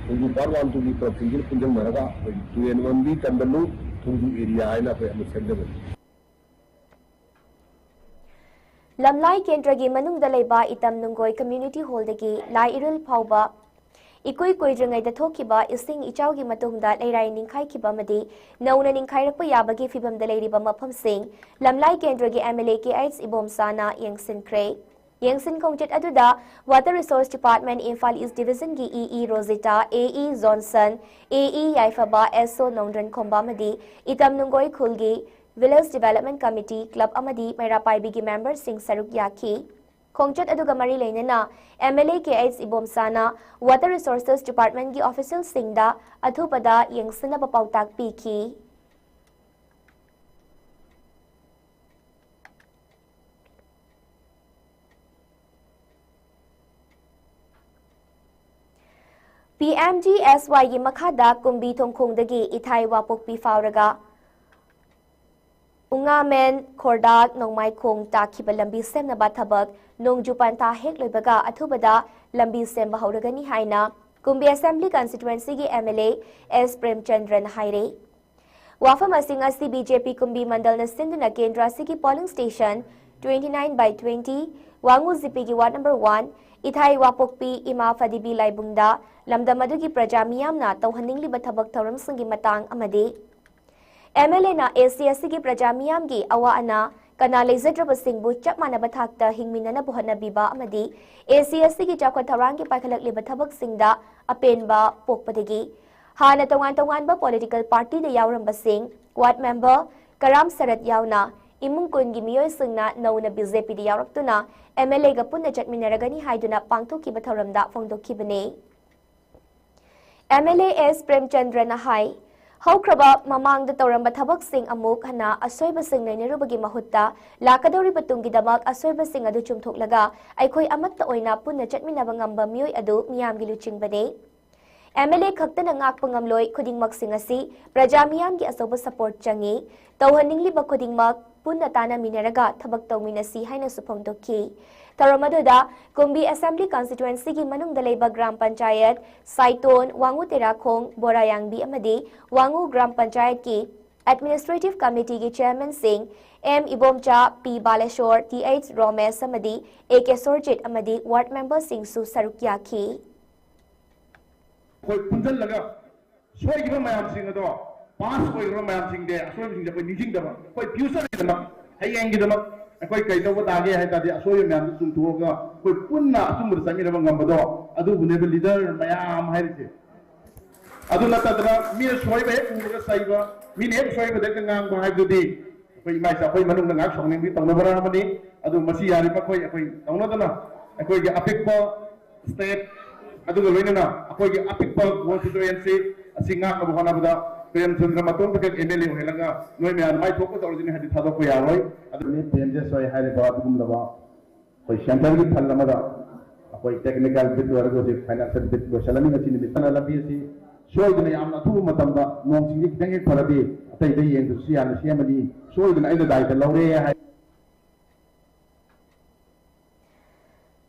ꯊꯣꯡꯖꯨ ꯄꯥꯔꯠ ꯋꯥꯟ ꯇꯨꯒꯤ ꯀ꯭ꯂꯕꯁꯤꯡꯁꯤꯅ ꯄꯨꯟꯁꯤꯟꯅꯔꯒ ꯑꯩꯈꯣꯏ ꯇꯨꯔꯦꯜ ꯑꯃꯟꯕꯤ ꯀꯟꯕ ꯂꯨꯞ ꯊꯣꯡꯖꯨ ꯑꯦꯔꯤꯌꯥ ꯍꯥꯏꯅ ꯑꯩꯈꯣꯏ ꯑꯃ ꯁꯦꯝꯖꯕꯅꯤ꯫ ꯂꯝꯂꯥꯏ ꯀꯦꯟꯗ꯭ꯔꯒꯤ ꯃꯅꯨꯡꯗ ꯂꯩꯕ ꯏꯇꯝ ꯅꯨꯡꯒꯣꯏ ꯀꯝꯃ꯭ꯌꯨꯅꯤꯇꯤ ꯍꯣꯜꯗꯒꯤ ꯂꯥꯏ ꯏꯔꯨꯜ ꯐꯥꯎꯕ ꯏꯀꯨꯏ ꯀꯨꯏꯗ꯭ꯔꯤꯉꯩꯗ ꯊꯣꯛꯈꯤꯕ ꯏꯁꯤꯡ ꯏꯆꯥꯎꯒꯤ ꯃꯇꯨꯡꯗ ꯂꯩꯔꯥꯏ ꯅꯤꯡꯈꯥꯏꯈꯤꯕ ꯑꯃꯗꯤ ꯅꯧꯅ ꯅꯤꯡꯈꯥꯏꯔꯛꯄ ꯌꯥꯕꯒꯤ ꯐꯤꯕꯝꯗ ꯂꯩꯔꯤꯕ ꯃꯐꯝꯁꯤꯡ ꯂꯝꯂꯥꯏ ꯀꯦꯟꯗ꯭ꯔꯒꯤ M L A K H ꯏꯕꯣꯝꯆꯥꯅ ꯌꯦꯡꯁꯤꯟꯈ꯭ꯔꯦ꯫ ꯌꯦꯡꯁꯤꯟ ꯈꯣꯡꯆꯠ ꯑꯗꯨꯗ Water Resource Department Imphal east ꯗꯤꯕꯤꯖꯟꯒꯤ E E Rojita, A E Johnson, A E Yaiphaba, S O Nongdren Khomba ꯑꯃꯗꯤ ꯏꯇꯝ ꯅꯨꯡꯒꯣꯏ ꯈꯨꯜꯒꯤ Village Development Committee, club ꯑꯃꯗꯤ ꯃꯩꯔꯥ ꯄꯥꯏꯕꯤꯒꯤ memberꯁꯤꯡ ꯁꯔꯨꯛ ꯌꯥꯈꯤ꯫ ꯈꯣꯡꯆꯠ ꯑꯗꯨꯒ ꯃꯔꯤ ꯂꯩꯅꯅ MLA ꯀꯦ ꯑꯩꯆ ꯏꯕꯣꯝꯆꯥꯅ Water Resources Departmentꯀꯤ officialꯁꯤꯡꯗ ꯑꯊꯨꯕꯗ ꯌꯦꯡꯁꯤꯟꯅꯕ ꯄꯥꯎꯇꯥꯛ ꯄꯤꯈꯤ꯫ PMGSYꯒꯤ ꯃꯈꯥꯗ ꯀꯨꯝꯕꯤ ꯊꯣꯡꯈꯣꯡꯗꯒꯤ ꯏꯊꯥꯏ ꯋꯥꯄꯣꯛꯄꯤ ꯐꯥꯎꯔꯒ ꯎꯉꯥꯃꯦꯟ, ꯈꯣꯔꯗꯥꯛ, ꯅꯣꯡꯃꯥꯏꯈꯣꯡ ꯇꯥꯈꯤꯕ ꯂꯝꯕꯤ ꯁꯦꯝꯅꯕ ꯊꯕꯛ ꯅꯣꯡꯖꯨ ꯄꯟꯊꯥ ꯍꯦꯛ ꯂꯣꯏꯕꯒ ꯑꯊꯨꯕꯗ ꯂꯝꯕꯤ ꯁꯦꯝꯕ ꯍꯧꯔꯒꯅꯤ ꯍꯥꯏꯅ ꯀꯨꯝꯕꯤ Assembly Constituencyꯒꯤ MLA ꯑꯦꯁ ꯄ꯭ꯔꯦꯝꯆꯟꯗ꯭ꯔꯅ ꯍꯥꯏꯔꯦ꯫ ꯋꯥꯐꯝ ꯑꯁꯤꯡ ꯑꯁꯤ BJP ꯀꯨꯝꯕꯤ ꯃꯟꯗꯜꯅ ꯁꯤꯟꯗꯨꯅ ꯀꯦꯟꯗ꯭ꯔ ꯑꯁꯤꯒꯤ polling station twenty nine by twenty, ꯋꯥꯉꯨ ꯖꯤꯄꯤꯒꯤ ward number one, ꯏꯊꯥꯏ ꯋꯥꯄꯣꯛꯄꯤ ꯏꯃꯥ ꯐꯗꯤꯕꯤ ꯂꯥꯏꯕꯨꯡꯗ ꯂꯝꯗꯝ ꯑꯗꯨꯒꯤ ꯄ꯭ꯔꯖꯥ ꯃꯤꯌꯥꯝꯅ ꯇꯧꯍꯟꯅꯤꯡꯂꯤꯕ ꯊꯕꯛ ꯊꯧꯔꯝꯁꯤꯡꯒꯤ ꯃꯇꯥꯡ ꯑꯃꯗꯤ MLAꯅ SC STꯒꯤ ꯄ꯭ꯔꯖꯥ ꯃꯤꯌꯥꯝꯒꯤ ꯑꯋꯥ ꯑꯅꯥ ꯀꯅꯥ ꯂꯩꯖꯗ꯭ꯔꯕꯁꯤꯡꯕꯨ ꯆꯞ ꯃꯥꯟꯅꯕ ꯊꯥꯛꯇ ꯍꯤꯡꯃꯤꯟꯅꯅꯕ ꯍꯣꯠꯅꯕꯤꯕ ꯑꯃꯗꯤ SC STꯒꯤ ꯆꯥꯎꯈꯠ ꯊꯧꯔꯥꯡꯒꯤ ꯄꯥꯏꯈꯠꯂꯛꯂꯤꯕ ꯊꯕꯛꯁꯤꯡꯗ ꯑꯄꯦꯟꯕ ꯄꯣꯛꯄꯗꯒꯤ ꯍꯥꯟꯅ ꯇꯣꯉꯥꯟ ꯇꯣꯉꯥꯟꯕ political partyꯗ ꯌꯥꯎꯔꯝꯕꯁꯤꯡ, ward member ꯀꯔꯥꯝ ꯁꯔꯠ ꯌꯥꯎꯅ ꯏꯃꯨꯡ ꯀꯨꯟꯒꯤ ꯃꯤꯑꯣꯏꯁꯤꯡꯅ ꯅꯧꯅ BJPꯗ ꯌꯥꯎꯔꯛꯇꯨꯅ MLAꯒ ꯄꯨꯟꯅ ꯆꯠꯃꯤꯟꯅꯔꯒꯅꯤ ꯍꯥꯏꯗꯨꯅ ꯄꯥꯡꯊꯣꯛꯈꯤꯕ ꯊꯧꯔꯝꯗ ꯐꯣꯡꯗꯣꯛꯈꯤꯕꯅꯤ꯫ MLA ꯑꯦꯁ ꯄ꯭ꯔꯦꯝꯆꯟꯗ꯭ꯔꯅ ꯍꯥꯏ, ꯍꯧꯈ꯭ꯔꯕ ꯃꯃꯥꯡꯗ ꯇꯧꯔꯝꯕ ꯊꯕꯛꯁꯤꯡ ꯑꯃꯨꯛ ꯍꯟꯅ ꯑꯁꯣꯏꯕꯁꯤꯡ ꯅꯩꯅꯔꯨꯕꯒꯤ ꯃꯍꯨꯠꯇ ꯂꯥꯛꯀꯗꯧꯔꯤꯕ ꯇꯨꯡꯒꯤꯗꯃꯛ ꯑꯁꯣꯏꯕꯁꯤꯡ ꯑꯗꯨ ꯆꯨꯝꯊꯣꯛꯂꯒ ꯑꯩꯈꯣꯏ ꯑꯃꯠꯇ ꯑꯣꯏꯅ ꯄꯨꯟꯅ ꯆꯠꯃꯤꯟꯅꯕ ꯉꯝꯕ ꯃꯤꯑꯣꯏ ꯑꯗꯨ ꯃꯤꯌꯥꯝꯒꯤ ꯂꯨꯆꯤꯡꯕꯅꯤ꯫ MLA ꯈꯛꯇꯅ ꯉꯥꯛꯄ ꯉꯝꯂꯣꯏ, ꯈꯨꯗꯤꯡꯃꯛꯁꯤꯡ ꯑꯁꯤ ꯄ꯭ꯔꯖꯥ ꯃꯤꯌꯥꯝꯒꯤ ꯑꯆꯧꯕ support ꯆꯪꯏ꯫ ꯇꯧꯍꯟꯅꯤꯡꯂꯤꯕ ꯈꯨꯗꯤꯡꯃꯛ ꯄꯨꯟꯅ ꯇꯥꯟꯅꯃꯤꯟꯅꯔꯒ ꯊꯕꯛ ꯇꯧꯃꯤꯟꯅꯁꯤ ꯍꯥꯏꯅꯁꯨ ꯐꯣꯡꯗꯣꯛꯈꯤ꯫ ꯊꯧꯔꯝ ꯑꯗꯨꯗ ꯀꯨꯝꯕꯤ Assembly Constituencyꯒꯤ ꯃꯅꯨꯡꯗ ꯂꯩꯕ ꯒ꯭ꯔꯥꯝ ꯄꯟꯆꯥꯌꯠ ꯁꯥꯏꯇꯣꯟ, ꯋꯥꯉꯨ ꯇꯦꯔꯥꯈꯣꯡ, ꯕꯣꯔꯥꯌꯥꯡꯕꯤ ꯑꯃꯗꯤ ꯋꯥꯉꯨ ꯒ꯭ꯔꯥꯝ ꯄꯟꯆꯥꯌꯠꯀꯤ Administrative Committeeꯒꯤ chairmanꯁꯤꯡ ꯑꯦꯝ ꯏꯕꯣꯝꯆꯥ, ꯄꯤ ꯕꯥꯂꯦꯁꯣꯔ, ꯇꯤ ꯑꯩꯆ ꯔꯣꯃꯦꯁ ꯑꯃꯗꯤ ꯑꯦ ꯀꯦ ꯁꯣꯔꯖꯤꯠ ꯑꯃꯗꯤ ward memberꯁꯤꯡꯁꯨ ꯁꯔꯨꯛ ꯌꯥꯈꯤ꯫ ꯑꯩꯈꯣꯏ ꯄꯨꯟꯁꯤꯜꯂꯒ ꯁꯣꯏꯈꯤꯕ ꯃꯌꯥꯝꯁꯤꯡ ꯑꯗꯣ, past ꯑꯣꯏꯈ꯭ꯔꯕ ꯃꯌꯥꯝꯁꯤꯡꯗꯤ, ꯑꯁꯣꯏꯕꯁꯤꯡꯁꯦ ꯑꯩꯈꯣꯏ ꯅꯤꯡꯁꯤꯡꯗꯕ, ꯑꯩꯈꯣꯏ futureꯒꯤꯗꯃꯛ, ꯍꯌꯦꯡꯒꯤꯗꯃꯛ ꯑꯩꯈꯣꯏ ꯀꯩ ꯇꯧꯕ ꯇꯥꯒꯦ ꯍꯥꯏ ꯇꯥꯔꯗꯤ, ꯑꯁꯣꯏꯕ ꯃꯌꯥꯝꯗꯨ ꯆꯨꯝꯊꯣꯛꯑꯒ ꯑꯩꯈꯣꯏ ꯄꯨꯟꯅ ꯑꯆꯨꯝꯕꯗ ꯆꯠꯃꯤꯟꯅꯕ ꯉꯝꯕꯗꯣ, ꯑꯗꯨꯕꯨꯅꯦꯕ leader ꯃꯌꯥꯝ ꯍꯥꯏꯔꯤꯁꯦ꯫ ꯑꯗꯨ ꯅꯠꯇꯗꯅ ꯃꯤꯅ ꯁꯣꯏꯕ ꯍꯦꯛ ꯎꯕꯗ ꯆꯩꯕ, ꯃꯤꯅ ꯍꯦꯛ ꯁꯣꯏꯕꯗ ꯍꯦꯛꯇ ꯉꯥꯡꯕ ꯍꯥꯏꯕꯗꯨꯗꯤ ꯑꯩꯈꯣꯏ ꯏꯃꯥ ꯏꯆꯥ, ꯑꯩꯈꯣꯏ ꯃꯅꯨꯡꯗ ꯉꯥꯏꯍꯥꯛ ꯁꯥꯎꯅꯤꯡꯕꯤ ꯇꯧꯅꯕ ꯑꯃꯅꯤ꯫ ꯑꯗꯨ ꯃꯁꯤ ꯌꯥꯔꯤꯕ ꯃꯈꯩ ꯑꯩꯈꯣꯏ ꯇꯧꯅꯗꯅ ꯑꯩꯈꯣꯏꯒꯤ ꯑꯄꯤꯛꯄ state ꯑꯗꯨꯒ ꯂꯣꯏꯅꯅ ꯑꯩꯈꯣꯏꯒꯤ ꯑꯄꯤꯛꯄ constituency ꯑꯁꯤ ꯉꯥꯛꯅꯕ ꯍꯣꯠꯅꯕꯗ ꯄ꯭ꯔꯦꯝꯆꯟꯗ꯭ꯔ ꯃꯇꯣꯝꯇꯈꯛ M L A ꯑꯣꯏꯍꯜꯂꯒ ꯅꯣꯏ ꯃꯌꯥꯝ ꯃꯥꯏ ꯊꯣꯛꯄ ꯇꯧꯔꯁꯤꯅꯤ ꯍꯥꯏꯗꯤ ꯊꯥꯗꯣꯛꯄ ꯌꯥꯔꯣꯏ꯫ ꯑꯗꯨꯅꯤ ꯄ꯭ꯔꯦꯝꯖꯦꯁ ꯍꯣꯏ ꯍꯥꯏꯔꯤꯕ ꯑꯗꯨꯒꯨꯝꯂꯕ ꯑꯩꯈꯣꯏ centreꯒꯤ fund ꯑꯃꯗ ꯑꯩꯈꯣꯏ technical bit ꯑꯣꯏꯔꯒ ꯍꯧꯖꯤꯛ financial bit ꯂꯣꯏꯁꯤꯜꯂꯝꯃꯤ꯫ ꯉꯁꯤ ꯅꯨꯃꯤꯠ ꯇꯔꯥ ꯂꯝꯕꯤ ꯑꯁꯤ ꯁꯣꯏꯗꯅ ꯌꯥꯝꯅ ꯑꯊꯨꯕ ꯃꯇꯝꯗ ꯅꯣꯡ ꯆꯤꯡꯁꯤ ꯈꯤꯇꯪ ꯍꯦꯛ ꯐꯔꯗꯤ ꯑꯇꯩꯗ ꯌꯦꯡꯗ꯭ꯔꯁꯨ ꯌꯥꯅ ꯁꯦꯝꯃꯅꯤ꯫ ꯁꯣꯏꯗꯅ ꯑꯩꯅ ꯗꯥꯏꯇ ꯂꯧꯔꯦ ꯍꯥꯏ꯫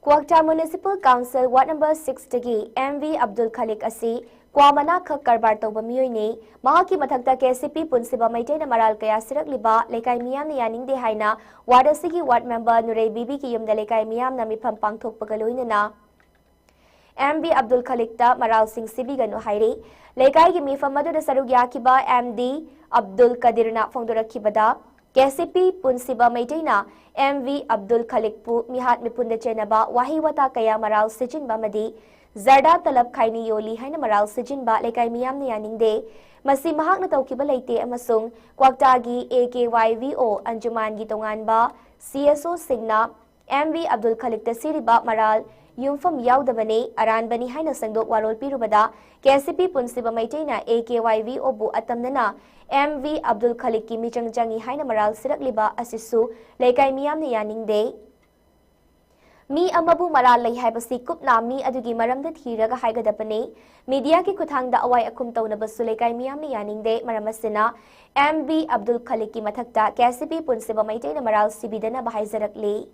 ꯀ꯭ꯋꯥꯛꯇꯥ Municipal Council Ward Number Sixꯇꯒꯤ M V Abdul Khalik ꯑꯁꯤ ꯀ꯭ꯋꯥ ꯃꯅꯥꯈꯛ ꯀꯔꯕꯥꯔ ꯇꯧꯕ ꯃꯤꯑꯣꯏꯅꯤ꯫ ꯃꯍꯥꯛꯀꯤ ꯃꯊꯛꯇ K C P ꯄꯨꯟꯁꯤꯕ ꯃꯩꯇꯩꯅ ꯃꯔꯥꯜ ꯀꯌꯥ ꯁꯤꯔꯛꯂꯤꯕ ꯂꯩꯀꯥꯏ ꯃꯤꯌꯥꯝꯅ ꯌꯥꯅꯤꯡꯗꯦ ꯍꯥꯏꯅ ward ꯑꯁꯤꯒꯤ ward member ꯅꯨꯔꯩ ꯕꯤꯕꯤꯒꯤ ꯌꯨꯝꯗ ꯂꯩꯀꯥꯏ ꯃꯤꯌꯥꯝꯅ ꯃꯤꯐꯝ ꯄꯥꯡꯊꯣꯛꯄꯒ ꯂꯣꯏꯅꯅ M V Abdul Khalikꯇ ꯃꯔꯥꯜꯁꯤꯡ ꯁꯤꯕꯤꯒꯅꯨ ꯍꯥꯏꯔꯤ꯫ ꯂꯩꯀꯥꯏꯒꯤ ꯃꯤꯐꯝ ꯑꯗꯨꯗ ꯁꯔꯨꯛ ꯌꯥꯈꯤꯕ M D Abdul Kadirꯅ ꯐꯣꯡꯗꯣꯔꯛꯈꯤꯕꯗ, K C P ꯄꯨꯟꯁꯤꯕ ꯃꯩꯇꯩꯅ M V Abdul Khalikꯄꯨ ꯃꯤꯍꯥꯠ ꯃꯤꯄꯨꯟꯗ ꯆꯦꯟꯅꯕ ꯋꯥꯍꯩ ꯋꯥꯇꯥ ꯀꯌꯥ ꯃꯔꯥꯜ ꯁꯤꯖꯤꯟꯕ ꯑꯃꯗꯤ ꯖꯔꯗꯥ ꯇꯂꯕ ꯈꯥꯏꯅꯤ ꯌꯣꯜꯂꯤ ꯍꯥꯏꯅ ꯃꯔꯥꯜ ꯁꯤꯖꯤꯟꯕ ꯂꯩꯀꯥꯏ ꯃꯤꯌꯥꯝꯅ ꯌꯥꯅꯤꯡꯗꯦ꯫ ꯃꯁꯤ ꯃꯍꯥꯛꯅ ꯇꯧꯈꯤꯕ ꯂꯩꯇꯦ ꯑꯃꯁꯨꯡ ꯀ꯭ꯋꯥꯛꯇꯥꯒꯤ A K Y V O ꯑꯟꯖꯨꯃꯥꯟꯒꯤ ꯇꯣꯉꯥꯟꯕ C S Oꯁꯤꯡꯅ M V Abdul Khalikꯇ ꯁꯤꯔꯤꯕ ꯃꯔꯥꯜ ꯌꯨꯝꯐꯝ ꯌꯥꯎꯗꯕꯅꯤ, ꯑꯔꯥꯟꯕꯅꯤ ꯍꯥꯏꯅ ꯁꯦꯡꯗꯣꯛ ꯋꯥꯔꯣꯜ ꯄꯤꯔꯨꯕꯗ, K C P ꯄꯨꯟꯁꯤꯕ ꯃꯩꯇꯩꯅ A K Y V Oꯕꯨ ꯑꯇꯝꯅꯅ M V Abdul Khalikꯀꯤ ꯃꯤꯆꯪ ꯆꯪꯏ ꯍꯥꯏꯅ ꯃꯔꯥꯜ ꯁꯤꯔꯛꯂꯤꯕ ꯑꯁꯤꯁꯨ ꯂꯩꯀꯥꯏ ꯃꯤꯌꯥꯝꯅ ꯌꯥꯅꯤꯡꯗꯦ꯫ ꯃꯤ ꯑꯃꯕꯨ ꯃꯔꯥꯜ ꯂꯩ ꯍꯥꯏꯕꯁꯤ ꯀꯨꯞꯅ ꯃꯤ ꯑꯗꯨꯒꯤ ꯃꯔꯝꯗ ꯊꯤꯔꯒ ꯍꯥꯏꯒꯗꯕꯅꯤ꯫ Mediaꯒꯤ ꯈꯨꯠꯊꯥꯡꯗ ꯑꯋꯥꯏ ꯑꯈꯨꯝ ꯇꯧꯅꯕꯁꯨ ꯂꯩꯀꯥꯏ ꯃꯤꯌꯥꯝꯅ ꯌꯥꯅꯤꯡꯗꯦ꯫ ꯃꯔꯝ ꯑꯁꯤꯅ M V Abdul Khalikꯀꯤ ꯃꯊꯛꯇ K C P ꯄꯨꯟꯁꯤꯕ ꯃꯩꯇꯩꯅ ꯃꯔꯥꯜ ꯁꯤꯕꯤꯗꯅꯕ ꯍꯥꯏꯖꯔꯛꯂꯤ꯫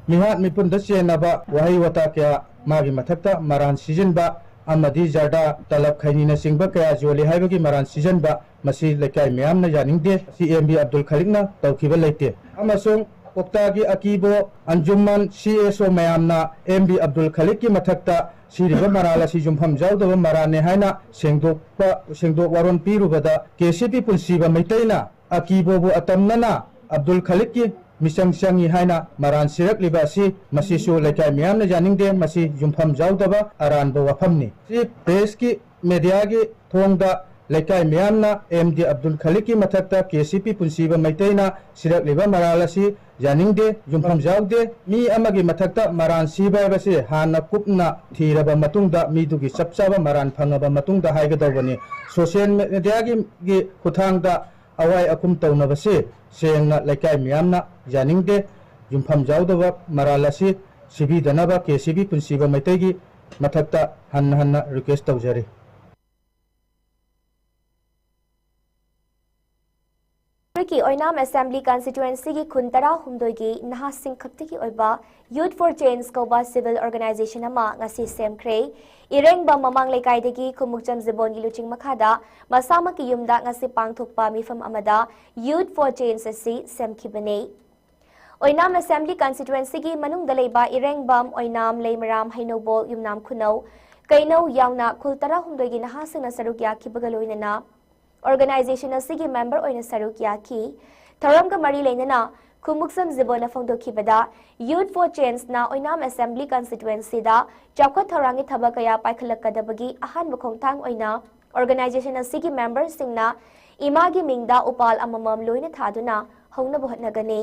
ꯃꯤꯍꯥꯠ ꯃꯤꯄꯨꯟꯗ ꯆꯦꯟꯅꯕ ꯋꯥꯍꯩ ꯋꯥꯇꯥ ꯀꯌꯥ, ꯃꯥꯒꯤ ꯃꯊꯛꯇ ꯃꯔꯥꯟ ꯁꯤꯖꯤꯟꯕ ꯑꯃꯗꯤ ꯖꯔꯗꯥ, ꯇꯂꯕ ꯈꯩꯅꯤꯅꯆꯤꯡꯕ ꯀꯌꯥ ꯌꯣꯜꯂꯤ ꯍꯥꯏꯕꯒꯤ ꯃꯔꯥꯟ ꯁꯤꯖꯤꯟꯕ, ꯃꯁꯤ ꯂꯩꯀꯥꯏ ꯃꯤꯌꯥꯝꯅ ꯌꯥꯅꯤꯡꯗꯦ꯫ ꯃꯁꯤ M V Abdul Khalikꯅ ꯇꯧꯈꯤꯕ ꯂꯩꯇꯦ꯫ ꯑꯃꯁꯨꯡ ꯀ꯭ꯋꯥꯛꯇꯥꯒꯤ ꯑꯀꯤꯕꯣ, ꯑꯟꯖꯨꯃꯟ, C S O ꯃꯌꯥꯝꯅ M V Abdul Khalikꯀꯤ ꯃꯊꯛꯇ ꯁꯤꯔꯤꯕ ꯃꯔꯥꯜ ꯑꯁꯤ ꯌꯨꯝꯐꯝ ꯌꯥꯎꯗꯕ ꯃꯔꯥꯜꯅꯤ ꯍꯥꯏꯅ ꯁꯦꯡꯗꯣꯛꯄ, ꯁꯦꯡꯗꯣꯛ ꯋꯥꯔꯣꯜ ꯄꯤꯔꯨꯕꯗ, K C P ꯄꯨꯟꯁꯤꯕ ꯃꯩꯇꯩꯅ ꯑꯀꯤꯕꯣꯕꯨ ꯑꯇꯝꯅꯅ Abdul Khalikꯀꯤ ꯃꯤꯆꯪ ꯆꯪꯏ ꯍꯥꯏꯅ ꯃꯔꯥꯟ ꯁꯤꯔꯛꯂꯤꯕ ꯑꯁꯤ, ꯃꯁꯤꯁꯨ ꯂꯩꯀꯥꯏ ꯃꯤꯌꯥꯝꯅ ꯌꯥꯅꯤꯡꯗꯦ꯫ ꯃꯁꯤ ꯌꯨꯝꯐꯝ ꯌꯥꯎꯗꯕ ꯑꯔꯥꯟꯕ ꯋꯥꯐꯝꯅꯤ꯫ ꯁꯤ ꯄ꯭ꯔꯦꯁꯀꯤ, ꯃꯦꯗꯤꯌꯥꯒꯤ ꯊꯣꯡꯗ ꯂꯩꯀꯥꯏ ꯃꯤꯌꯥꯝꯅ ꯑꯦꯝ ꯗꯤ ꯑꯕꯗꯨꯜ ꯈꯥꯂꯤꯛꯀꯤ ꯃꯊꯛꯇ ꯀꯦ ꯁꯤ ꯄꯤ ꯄꯨꯟꯁꯤꯕ ꯃꯩꯇꯩꯅ ꯁꯤꯔꯛꯂꯤꯕ ꯃꯔꯥꯜ ꯑꯁꯤ ꯌꯥꯅꯤꯡꯗꯦ, ꯌꯨꯝꯐꯝ ꯌꯥꯎꯗꯦ꯫ ꯃꯤ ꯑꯃꯒꯤ ꯃꯊꯛꯇ ꯃꯔꯥꯟ ꯁꯤꯕ ꯍꯥꯏꯕꯁꯤ ꯍꯥꯟꯅ ꯀꯨꯞꯅ ꯊꯤꯔꯕ ꯃꯇꯨꯡꯗ, ꯃꯤꯗꯨꯒꯤ ꯆꯞ ꯆꯥꯕ ꯃꯔꯥꯟ ꯐꯪꯉꯕ ꯃꯇꯨꯡꯗ ꯍꯥꯏꯒꯗꯧꯕꯅꯤ꯫ ꯁꯣꯁꯤꯌꯦꯜ ꯃꯦꯗꯤꯌꯥꯒꯤ, ꯒꯤ ꯈꯨꯠꯊꯥꯡꯗ ꯑꯋꯥꯏ ꯑꯈꯨꯝ ꯇꯧꯅꯕꯁꯤ ꯁꯦꯡꯅ ꯂꯩꯀꯥꯏ ꯃꯤꯌꯥꯝꯅ ꯌꯥꯅꯤꯡꯗꯦ꯫ ꯌꯨꯝꯐꯝ ꯌꯥꯎꯗꯕ ꯃꯔꯥꯜ ꯑꯁꯤ ꯁꯤꯕꯤꯗꯅꯕ ꯀꯦ ꯁꯤ ꯕꯤ ꯄꯨꯟꯁꯤꯕ ꯃꯩꯇꯩꯒꯤ ꯃꯊꯛꯇ ꯍꯟꯅ ꯍꯟꯅ ꯔꯤꯀ꯭ꯋꯦꯁ ꯇꯧꯖꯔꯤ꯫ ꯃꯅꯤꯄꯨꯔꯒꯤ ꯑꯣꯏꯅꯥꯝ ꯑꯦꯁꯦꯝꯕ꯭ꯂꯤ ꯀꯟꯁꯇꯤꯇ꯭ꯋꯦꯟꯁꯤꯒꯤ ꯈꯨꯟ ꯇꯔꯥꯍꯨꯝꯗꯣꯏꯒꯤ ꯅꯍꯥꯁꯤꯡ ꯈꯛꯇꯒꯤ ꯑꯣꯏꯕ Youth for Change ꯀꯧꯕ ꯁꯤꯚꯤꯜ ꯑꯣꯔꯒꯅꯥꯏꯖꯦꯁꯟ ꯑꯃ ꯉꯁꯤ ꯁꯦꯝꯈ꯭ꯔꯦ꯫ ꯏꯔꯦꯡꯕꯝ ꯃꯃꯥꯡ ꯂꯩꯀꯥꯏꯗꯒꯤ ꯈꯨꯃꯨꯛꯆꯝ ꯖꯤꯕꯣꯟꯒꯤ ꯂꯨꯆꯤꯡ ꯃꯈꯥꯗ ꯃꯁꯥꯃꯛꯀꯤ ꯌꯨꯝꯗ ꯉꯁꯤ ꯄꯥꯡꯊꯣꯛꯄ ꯃꯤꯐꯝ ꯑꯃꯗ Youth for Change ꯑꯁꯤ ꯁꯦꯝꯈꯤꯕꯅꯤ꯫ ꯑꯣꯏꯅꯥꯝ ꯑꯦꯁꯦꯝꯕ꯭ꯂꯤ ꯀꯟꯁꯇꯤꯇ꯭ꯋꯦꯟꯁꯤꯒꯤ ꯃꯅꯨꯡꯗ ꯂꯩꯕ ꯏꯔꯦꯡꯕꯝ, ꯑꯣꯏꯅꯥꯝ, ꯂꯩꯃꯔꯥꯝ, ꯍꯩꯅꯧꯕꯣꯜ, ꯌꯨꯝꯅꯥꯝ ꯈꯨꯅꯧ, ꯀꯩꯅꯧ ꯌꯥꯎꯅ ꯈꯨꯜ ꯇꯔꯥꯍꯨꯝꯗꯣꯏꯒꯤ ꯅꯍꯥꯁꯤꯡꯅ ꯁꯔꯨꯛ ꯌꯥꯈꯤꯕꯒ ꯂꯣꯏꯅꯅ ꯑꯣꯔꯒꯅꯥꯏꯖꯦꯁꯟ ꯑꯁꯤꯒꯤ ꯃꯦꯝꯕꯔ ꯑꯣꯏꯅ ꯁꯔꯨꯛ ꯌꯥꯈꯤ꯫ ꯊꯧꯔꯝꯒ ꯃꯔꯤ ꯂꯩꯅꯅ ꯈꯨꯃꯨꯛꯁꯝ ꯖꯤꯕꯣꯟꯅ ꯐꯣꯡꯗꯣꯛꯈꯤꯕꯗ, Youth for Change ꯅ ꯑꯣꯏꯅꯥꯝ ꯑꯦꯁꯦꯝꯕ꯭ꯂꯤ ꯀꯟꯁꯇꯤꯇ꯭ꯋꯦꯟꯁꯤꯗ ꯆꯥꯎꯈꯠ ꯊꯧꯔꯥꯡꯒꯤ ꯊꯕꯛ ꯀꯌꯥ ꯄꯥꯏꯈꯠꯂꯛꯀꯗꯕꯒꯤ ꯑꯍꯥꯟꯕ ꯈꯣꯡꯊꯥꯡ ꯑꯣꯏꯅ ꯑꯣꯔꯒꯅꯥꯏꯖꯦꯁꯟ ꯑꯁꯤꯒꯤ ꯃꯦꯝꯕꯔꯁꯤꯡꯅ ꯏꯃꯥꯒꯤ ꯃꯤꯡꯗ ꯎꯄꯥꯜ ꯑꯃꯃꯝ ꯂꯣꯏꯅ ꯊꯥꯗꯨꯅ ꯍꯧꯅꯕ ꯍꯣꯠꯅꯒꯅꯤ꯫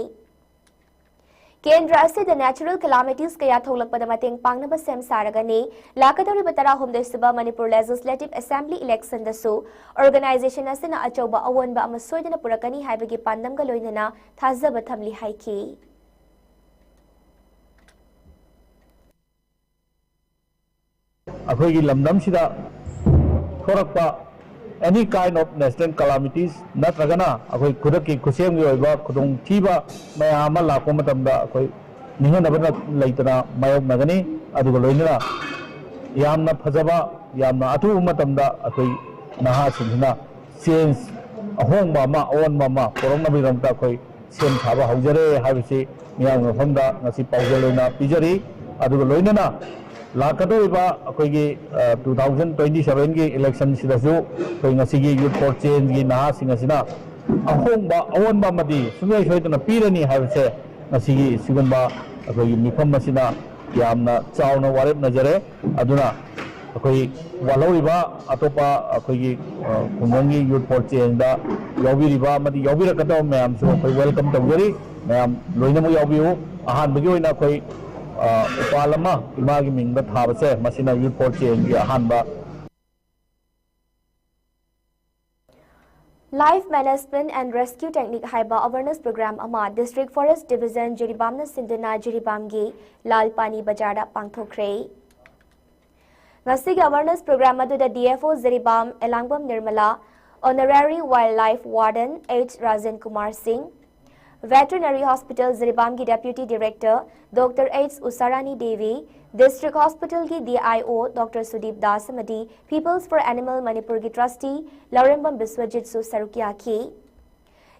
ꯀꯦꯟꯗ꯭ꯔ ꯑꯁꯤꯗ natural calamities ꯀꯌꯥ ꯊꯣꯛꯂꯛꯄꯗ ꯃꯇꯦꯡ ꯄꯥꯡꯅꯕ ꯁꯦꯝ ꯁꯥꯔꯒꯅꯤ꯫ ꯂꯥꯛꯀꯗꯧꯔꯤꯕ ꯇꯔꯥꯍꯨꯝꯗꯣꯏ ꯁꯨꯕ ꯃꯅꯤꯄꯨꯔ ꯂꯦꯖꯤꯁꯂꯦꯇꯤꯚ ꯑꯦꯁꯦꯝꯕ꯭ꯂꯤ ꯏꯂꯦꯛꯁꯟꯗꯁꯨ ꯑꯣꯔꯒꯅꯥꯏꯖꯦꯁꯟ ꯑꯁꯤꯅ ꯑꯆꯧꯕ ꯑꯑꯣꯟꯕ ꯑꯃ ꯁꯣꯏꯗꯅ ꯄꯨꯔꯛꯀꯅꯤ ꯍꯥꯏꯕꯒꯤ ꯄꯥꯟꯗꯝꯒ ꯂꯣꯏꯅꯅ ꯊꯥꯖꯕ ꯊꯝꯂꯤ ꯍꯥꯏꯈꯤ꯫ ꯑꯩꯈꯣꯏꯒꯤ ꯂꯝꯗꯝꯁꯤꯗ ꯊꯣꯔꯛꯄ any kind of natural calamities ꯅꯠꯇ꯭ꯔꯒꯅ ꯑꯩꯈꯣꯏ ꯈꯨꯗꯛꯀꯤ ꯈꯨꯠꯁꯦꯝꯒꯤ ꯑꯣꯏꯕ ꯈꯨꯗꯣꯡꯊꯤꯕ ꯃꯌꯥꯝ ꯑꯃ ꯂꯥꯛꯄ ꯃꯇꯝꯗ ꯑꯩꯈꯣꯏ ꯅꯤꯡꯍꯟꯅꯕ ꯂꯩꯇꯅ ꯃꯥꯌꯣꯛꯅꯒꯅꯤ꯫ ꯑꯗꯨꯒ ꯂꯣꯏꯅꯅ ꯌꯥꯝꯅ ꯐꯖꯕ, ꯌꯥꯝꯅ ꯑꯊꯨꯕ ꯃꯇꯝꯗ ꯑꯩꯈꯣꯏ ꯅꯍꯥꯁꯤꯡꯁꯤꯅ ꯆꯦꯟꯖ, ꯑꯍꯣꯡꯕ ꯑꯃ, ꯑꯑꯣꯟꯕ ꯑꯃ ꯄꯨꯔꯛꯅꯕꯒꯤꯗꯃꯛꯇ ꯑꯩꯈꯣꯏ ꯁꯦꯝ ꯁꯥꯕ ꯍꯧꯖꯔꯦ ꯍꯥꯏꯕꯁꯤ ꯃꯤꯌꯥꯝꯒꯤ ꯃꯐꯝꯗ ꯉꯁꯤ ꯄꯥꯎꯖꯦꯜ ꯑꯣꯏꯅ ꯄꯤꯖꯔꯤ꯫ ꯑꯗꯨꯒ ꯂꯣꯏꯅꯅ ꯂꯥꯛꯀꯗꯧꯔꯤꯕ ꯑꯩꯈꯣꯏꯒꯤ, ꯑ, two thousand twenty seven ꯒꯤ ꯏꯂꯦꯛꯁꯟꯁꯤꯗꯁꯨ ꯑꯩꯈꯣꯏ ꯉꯁꯤꯒꯤ Youth for Change ꯒꯤ ꯅꯍꯥꯁꯤꯡ ꯑꯁꯤꯅ ꯑꯍꯣꯡꯕ ꯑꯑꯣꯟꯕ ꯑꯃꯗꯤ ꯁꯨꯡꯁꯣꯏ ꯁꯣꯏꯗꯅ ꯄꯤꯔꯅꯤ ꯍꯥꯏꯕꯁꯦ ꯉꯁꯤꯒꯤ ꯁꯤꯒꯨꯝꯕ ꯑꯩꯈꯣꯏꯒꯤ ꯃꯤꯐꯝ ꯑꯁꯤꯅ ꯌꯥꯝꯅ ꯆꯥꯎꯅ ꯋꯥꯔꯦꯞꯅꯖꯔꯦ꯫ ꯑꯗꯨꯅ ꯑꯩꯈꯣꯏ ꯋꯥꯠꯍꯧꯔꯤꯕ ꯑꯇꯣꯞꯄ ꯑꯩꯈꯣꯏꯒꯤ ꯈꯨꯡꯒꯪꯒꯤ youth for changeꯗ ꯌꯥꯎꯕꯤꯔꯤꯕ ꯑꯃꯗꯤ ꯌꯥꯎꯕꯤꯔꯛꯀꯗꯕ ꯃꯌꯥꯝꯁꯨ ꯑꯩꯈꯣꯏ welcome ꯇꯧꯖꯔꯤ꯫ ꯃꯌꯥꯝ ꯂꯣꯏꯅꯃꯛ ꯌꯥꯎꯕꯤꯌꯨ꯫ ꯑꯍꯥꯟꯕꯒꯤ ꯑꯣꯏꯅ ꯑꯩꯈꯣꯏ ꯎꯄꯥꯜ ꯑꯃ ꯏꯃꯥꯒꯤ ꯃꯤꯡꯗ ꯊꯥꯕꯁꯦ, ꯃꯁꯤꯅ youth for changeꯒꯤ ꯑꯍꯥꯟꯕ Life Management and Rescue Technique ꯍꯥꯏꯕ awareness program ꯑꯃ District Forest Division ꯖꯤꯔꯤꯕꯥꯝꯅ ꯁꯤꯟꯗꯨꯅ ꯖꯤꯔꯤꯕꯥꯝꯒꯤ ꯂꯥꯜ ꯄꯥꯅꯤ ꯕꯖꯥꯔꯗ ꯄꯥꯡꯊꯣꯛꯈ꯭ꯔꯦ꯫ ꯉꯁꯤꯒꯤ awareness program ꯑꯗꯨꯗ D F O ꯖꯤꯔꯤꯕꯥꯝ ꯑꯦꯂꯥꯡꯕꯝ Nirmala, Honorary Wildlife Warden H Rajen Kumar ꯁꯤꯡ, Veterinary Hospital ꯖꯤꯔꯤꯕꯥꯝꯒꯤ Deputy Director Doctor H Usharani Devi, District Hospitalꯒꯤ D I O Doctor ꯁꯨꯗꯤꯞ Das ꯑꯃꯗꯤ Peoples for Animal ꯃꯅꯤꯄꯨꯔꯒꯤ Trustee ꯂꯧꯔꯦꯝꯕꯝ ꯕꯤꯁ꯭ꯋꯖꯤꯠꯁꯨ ꯁꯔꯨꯛ ꯌꯥꯈꯤ꯫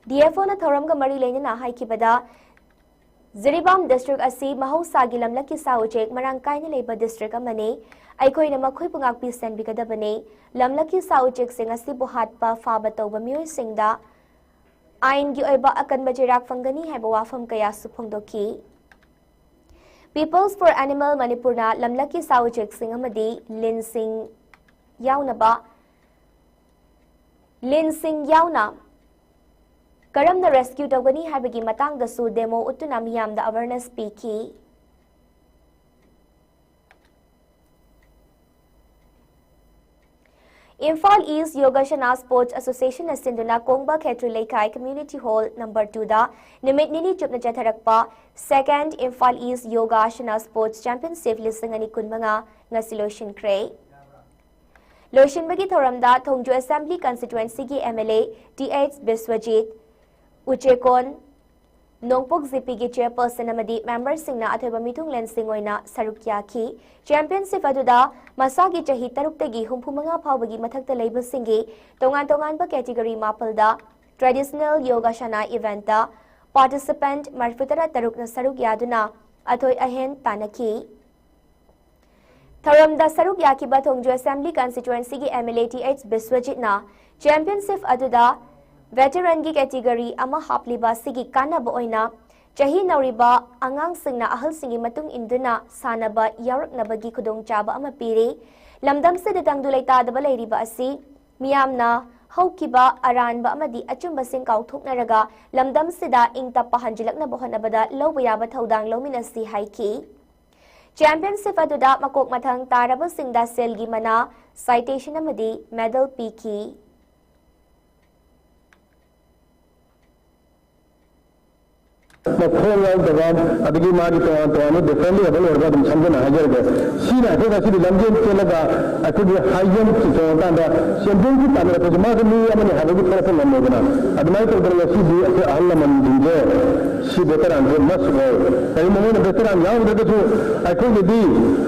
D F Oꯅ ꯊꯧꯔꯝꯒ ꯃꯔꯤ ꯂꯩꯅꯅ ꯍꯥꯏꯈꯤꯕꯗ, ꯖꯤꯔꯤꯕꯥꯝ district ꯑꯁꯤ ꯃꯍꯧꯁꯥꯒꯤ ꯂꯝꯂꯛꯀꯤ ꯁꯥ ꯎꯆꯦꯛ ꯃꯔꯥꯡ ꯀꯥꯏꯅ ꯂꯩꯕ district ꯑꯃꯅꯤ꯫ ꯑꯩꯈꯣꯏꯅ ꯃꯈꯣꯏꯕꯨ ꯉꯥꯛꯄꯤ ꯁꯦꯟꯕꯤꯒꯗꯕꯅꯤ꯫ ꯂꯝꯂꯛꯀꯤ ꯁꯥ ꯎꯆꯦꯛꯁꯤꯡ ꯑꯁꯤꯕꯨ ꯍꯥꯠꯄ ꯐꯥꯕ ꯇꯧꯕ ꯃꯤꯑꯣꯏꯁꯤꯡꯗ ꯑꯥꯏꯟꯒꯤ ꯑꯣꯏꯕ ꯑꯀꯟꯕ ꯆꯩꯔꯥꯛ ꯐꯪꯒꯅꯤ ꯍꯥꯏꯕ ꯋꯥꯐꯝ ꯀꯌꯥꯁꯨ ꯐꯣꯡꯗꯣꯛꯈꯤ꯫ Peoples for Animal ꯃꯅꯤꯄꯨꯔꯅ ꯂꯝꯂꯛꯀꯤ ꯁꯥ ꯎꯆꯦꯛꯁꯤꯡ ꯑꯃꯗꯤ ꯂꯤꯟꯁꯤꯡ ꯌꯥꯎꯅꯕ, ꯂꯤꯟꯁꯤꯡ ꯌꯥꯎꯅ ꯀꯔꯝꯅ rescue ꯇꯧꯒꯅꯤ ꯍꯥꯏꯕꯒꯤ ꯃꯇꯥꯡꯗꯁꯨ demo ꯎꯠꯇꯨꯅ ꯃꯤꯌꯥꯝꯗ awareness ꯄꯤꯈꯤ꯫ Imphal East Yogasana Sports Associationꯅ ꯁꯤꯟꯗꯨꯅ ꯀꯣꯡꯕ ꯈꯦꯇ꯭ꯔꯤ ꯂꯩꯀꯥꯏ Community Hall number twoꯗ ꯅꯨꯃꯤꯠ ꯅꯤꯅꯤ ꯆꯨꯞꯅ ꯆꯠꯊꯔꯛꯄ Second Imphal East Yogasana Sports Championship ꯂꯤꯁꯤꯡ ꯑꯅꯤ ꯀꯨꯟꯃꯉꯥ ꯉꯁꯤ ꯂꯣꯏꯁꯤꯟꯈ꯭ꯔꯦ꯫ ꯂꯣꯏꯁꯤꯟꯕꯒꯤ ꯊꯧꯔꯝꯗ ꯊꯣꯡꯖꯨ Assembly Constituencyꯒꯤ M L A T H Biswajit, ꯎꯆꯦꯀꯣꯟ ꯅꯣꯡꯄꯣꯛ ꯖꯤꯄꯤꯒꯤ chairperson ꯑꯃꯗꯤ memberꯁꯤꯡꯅ ꯑꯊꯣꯏꯕ ꯃꯤꯊꯨꯡꯂꯦꯟꯁꯤꯡ ꯑꯣꯏꯅ ꯁꯔꯨꯛ ꯌꯥꯈꯤ꯫ Championship ꯑꯗꯨꯗ ꯃꯁꯥꯒꯤ ꯆꯍꯤ ꯇꯔꯨꯛꯇꯒꯤ ꯍꯨꯝꯐꯨ ꯃꯉꯥ ꯐꯥꯎꯕꯒꯤ ꯃꯊꯛꯇ ꯂꯩꯕꯁꯤꯡꯒꯤ ꯇꯣꯉꯥꯟ ꯇꯣꯉꯥꯟꯕ category ꯃꯥꯄꯜꯗ traditional Yogasana eventꯇ participant ꯃꯔꯤꯐꯨꯇꯔꯥ ꯇꯔꯨꯛꯅ ꯁꯔꯨꯛ ꯌꯥꯗꯨꯅ ꯑꯊꯣꯏ ꯑꯍꯦꯟ ꯇꯥꯟꯅꯈꯤ꯫ ꯊꯧꯔꯝꯗ ꯁꯔꯨꯛ ꯌꯥꯈꯤꯕ ꯊꯣꯡꯖꯨ Assembly Constituencyꯒꯤ M L A T H ꯕꯤꯁ꯭ꯋꯖꯤꯠꯅ championship ꯑꯗꯨꯗ ꯚꯦꯇꯔꯟꯒꯤ ꯀꯦꯇꯤꯒꯣꯔꯤ ꯑꯃ ꯍꯥꯞꯂꯤꯕ ꯑꯁꯤꯒꯤ ꯀꯥꯟꯅꯕ ꯑꯣꯏꯅ ꯆꯍꯤ ꯅꯧꯔꯤꯕ ꯑꯉꯥꯡꯁꯤꯡꯅ ꯑꯍꯜꯁꯤꯡꯒꯤ ꯃꯇꯨꯡ ꯏꯟꯗꯨꯅ ꯁꯥꯟꯅꯕ ꯌꯥꯎꯔꯛꯅꯕꯒꯤ ꯈꯨꯗꯣꯡꯆꯥꯕ ꯑꯃ ꯄꯤꯔꯤ꯫ ꯂꯝꯗꯝꯁꯤꯗ ꯇꯪꯗꯨ ꯂꯩꯇꯥꯗꯕ ꯂꯩꯔꯤꯕ ꯑꯁꯤ ꯃꯤꯌꯥꯝꯅ ꯍꯧꯈꯤꯕ ꯑꯔꯥꯟꯕ ꯑꯃꯗꯤ ꯑꯆꯨꯝꯕꯁꯤꯡ ꯀꯥꯎꯊꯣꯛꯅꯔꯒ ꯂꯝꯗꯝꯁꯤꯗ ꯏꯪ ꯇꯞꯄ ꯍꯟꯖꯤꯜꯂꯛꯅꯕ ꯍꯣꯠꯅꯕꯗ ꯂꯧꯕ ꯌꯥꯕ ꯊꯧꯗꯥꯡ ꯂꯧꯃꯤꯟꯅꯁꯤ ꯍꯥꯏꯈꯤ꯫ ꯆꯦꯝꯄꯤꯌꯟꯁꯤꯞ ꯑꯗꯨꯗ ꯃꯀꯣꯛ ꯃꯊꯪ ꯇꯥꯔꯕꯁꯤꯡꯗ ꯁꯦꯜꯒꯤ ꯃꯅꯥ, ꯁꯥꯏꯇꯦꯁꯟ ꯑꯃꯗꯤ ꯃꯦꯗꯜ ꯄꯤꯈꯤ꯫ ꯃꯈꯣꯡ ꯌꯥꯎꯗꯕ, ꯑꯗꯒꯤ ꯃꯥꯒꯤ ꯇꯣꯉꯥꯟ ꯇꯣꯉꯥꯟꯕ ꯗꯤꯐ꯭ꯔꯦꯟꯂꯤ ꯑꯦꯕꯜ ꯑꯣꯏꯔꯒ ꯑꯗꯨꯝ ꯁꯝꯖꯟꯅ ꯍꯥꯏꯖꯔꯒꯦ꯫ ꯁꯤꯅ ꯑꯩꯈꯣꯏ ꯉꯁꯤꯗꯤ ꯂꯝꯖꯦꯜ ꯆꯦꯜꯂꯒ ꯑꯩꯈꯣꯏꯒꯤ ꯍꯥꯏ ꯖꯝꯞ ꯆꯣꯡꯉꯀꯥꯟꯗ ꯆꯦꯝꯄꯤꯌꯟꯁꯤꯞ ꯇꯥꯟꯅꯔꯛꯄꯁꯦ ꯃꯥꯁꯨ ꯃꯤ ꯑꯃꯅꯤ ꯍꯥꯏꯕꯒꯤ ꯊꯣꯛꯂꯛꯄ ꯉꯝꯃꯦꯗꯅ꯫ ꯑꯗꯨꯃꯥꯏꯅ ꯇꯧꯗꯅ ꯉꯁꯤꯗꯤ ꯑꯩꯈꯣꯏ ꯑꯍꯜ ꯂꯃꯟꯁꯤꯡꯁꯦ ꯁꯤ ꯚꯦꯇꯔꯥꯟꯁꯦ ꯃꯁ ꯑꯣꯏ꯫ ꯀꯔꯤꯒꯨꯝꯕ ꯃꯣꯏꯅ ꯚꯦꯇꯔꯥꯟ ꯌꯥꯎꯗ꯭ꯔꯒꯁꯨ ꯑꯩꯈꯣꯏꯒꯤꯗꯤ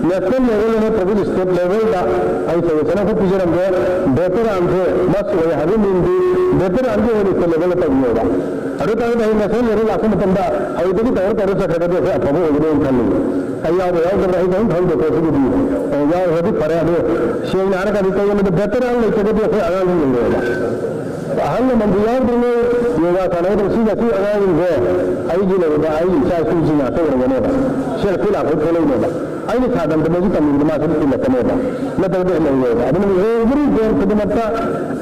ꯅꯦꯁꯅꯦꯜ ꯂꯦꯚꯦꯜꯗ ꯅꯠꯇ꯭ꯔꯒ ꯁ꯭ꯇꯦꯠ ꯂꯦꯚꯦꯜꯗ ꯑꯩ ꯁꯖꯦꯁꯟ ꯑꯃꯈꯛ ꯄꯤꯖꯔꯝꯒꯦ꯫ ꯚꯦꯇꯔꯥꯟꯁꯦ ꯃꯁ ꯑꯣꯏ ꯍꯥꯏꯕ ꯃꯤꯡꯗꯤ ꯚꯦꯇꯔꯥꯟꯒꯤ ꯑꯣꯏꯅ ꯁ꯭ꯇꯦꯠ ꯂꯦꯚꯦꯜꯗ ꯇꯧꯕꯅꯦꯕ꯫ ꯑꯗꯨ ꯇꯥꯔꯒꯗꯤ ꯍꯌꯦꯡ ꯅꯦꯁꯅꯦꯜ ꯂꯦꯚꯦꯜ ꯂꯥꯛꯄ ꯃꯇꯝꯗ ꯍꯧꯖꯤꯛꯇꯒꯤ ꯇꯧꯔ ꯇꯧꯔ ꯆꯠꯈ꯭ꯔꯒꯗꯤ ꯑꯩꯈꯣꯏ ꯑꯐꯕ ꯑꯣꯏꯒꯅꯤ ꯍꯥꯏꯅ ꯈꯜꯂꯤ꯫ ꯑꯩ ꯌꯥꯎꯕ ꯌꯥꯎꯗꯕ꯭ꯔꯥ ꯑꯩ ꯀꯔꯤꯝ ꯈꯪꯗꯦꯀꯣ ꯁꯤꯒꯤꯗꯤ꯫ ꯑꯣ, ꯌꯥꯎꯔꯒꯗꯤ ꯐꯔꯦ꯫ ꯑꯗꯨ ꯁꯦꯡꯅ ꯍꯥꯏꯔꯀꯥꯟꯗ ꯀꯩꯒꯨꯝꯕꯗ ꯚꯦꯇꯔꯥꯟ ꯂꯩꯇ꯭ꯔꯒꯗꯤ ꯑꯩꯈꯣꯏ ꯑꯉꯥꯡꯁꯤꯡ ꯂꯩꯔꯣꯏꯕ꯫ ꯑꯍꯜ ꯂꯃꯟꯗꯤ ꯌꯥꯎꯗ꯭ꯔꯤꯉꯩ ꯌꯣꯒꯥ ꯁꯥꯟꯅꯒꯗꯕ ꯁꯤ ꯉꯁꯤ ꯑꯉꯥꯡꯁꯤꯡꯁꯦ ꯑꯩꯒꯤ ꯂꯩꯔꯤꯕ ꯑꯩꯒꯤ ꯏꯆꯥ ꯏꯁꯨꯁꯤꯡ ꯉꯥꯛꯇ ꯑꯣꯏꯔꯝꯒꯅꯦꯕ꯫ ꯁꯤ ꯑꯩꯈꯣꯏ ꯂꯥꯛꯄꯗ ꯊꯣꯛꯂꯛꯏꯅꯦꯕ꯫ ꯑꯩꯅ ꯁꯥꯗꯕꯗ ꯃꯣꯏꯁꯨ ꯇꯝꯕꯤꯕꯗ ꯃꯥꯁꯨ ꯏꯜꯂꯛꯀꯅꯦꯕ꯫ ꯅꯠꯇ꯭ꯔꯒꯗꯤ ꯂꯩꯔꯣꯏꯕ꯫ ꯑꯗꯨꯅ every game ꯈꯨꯗꯤꯡꯃꯛꯇ,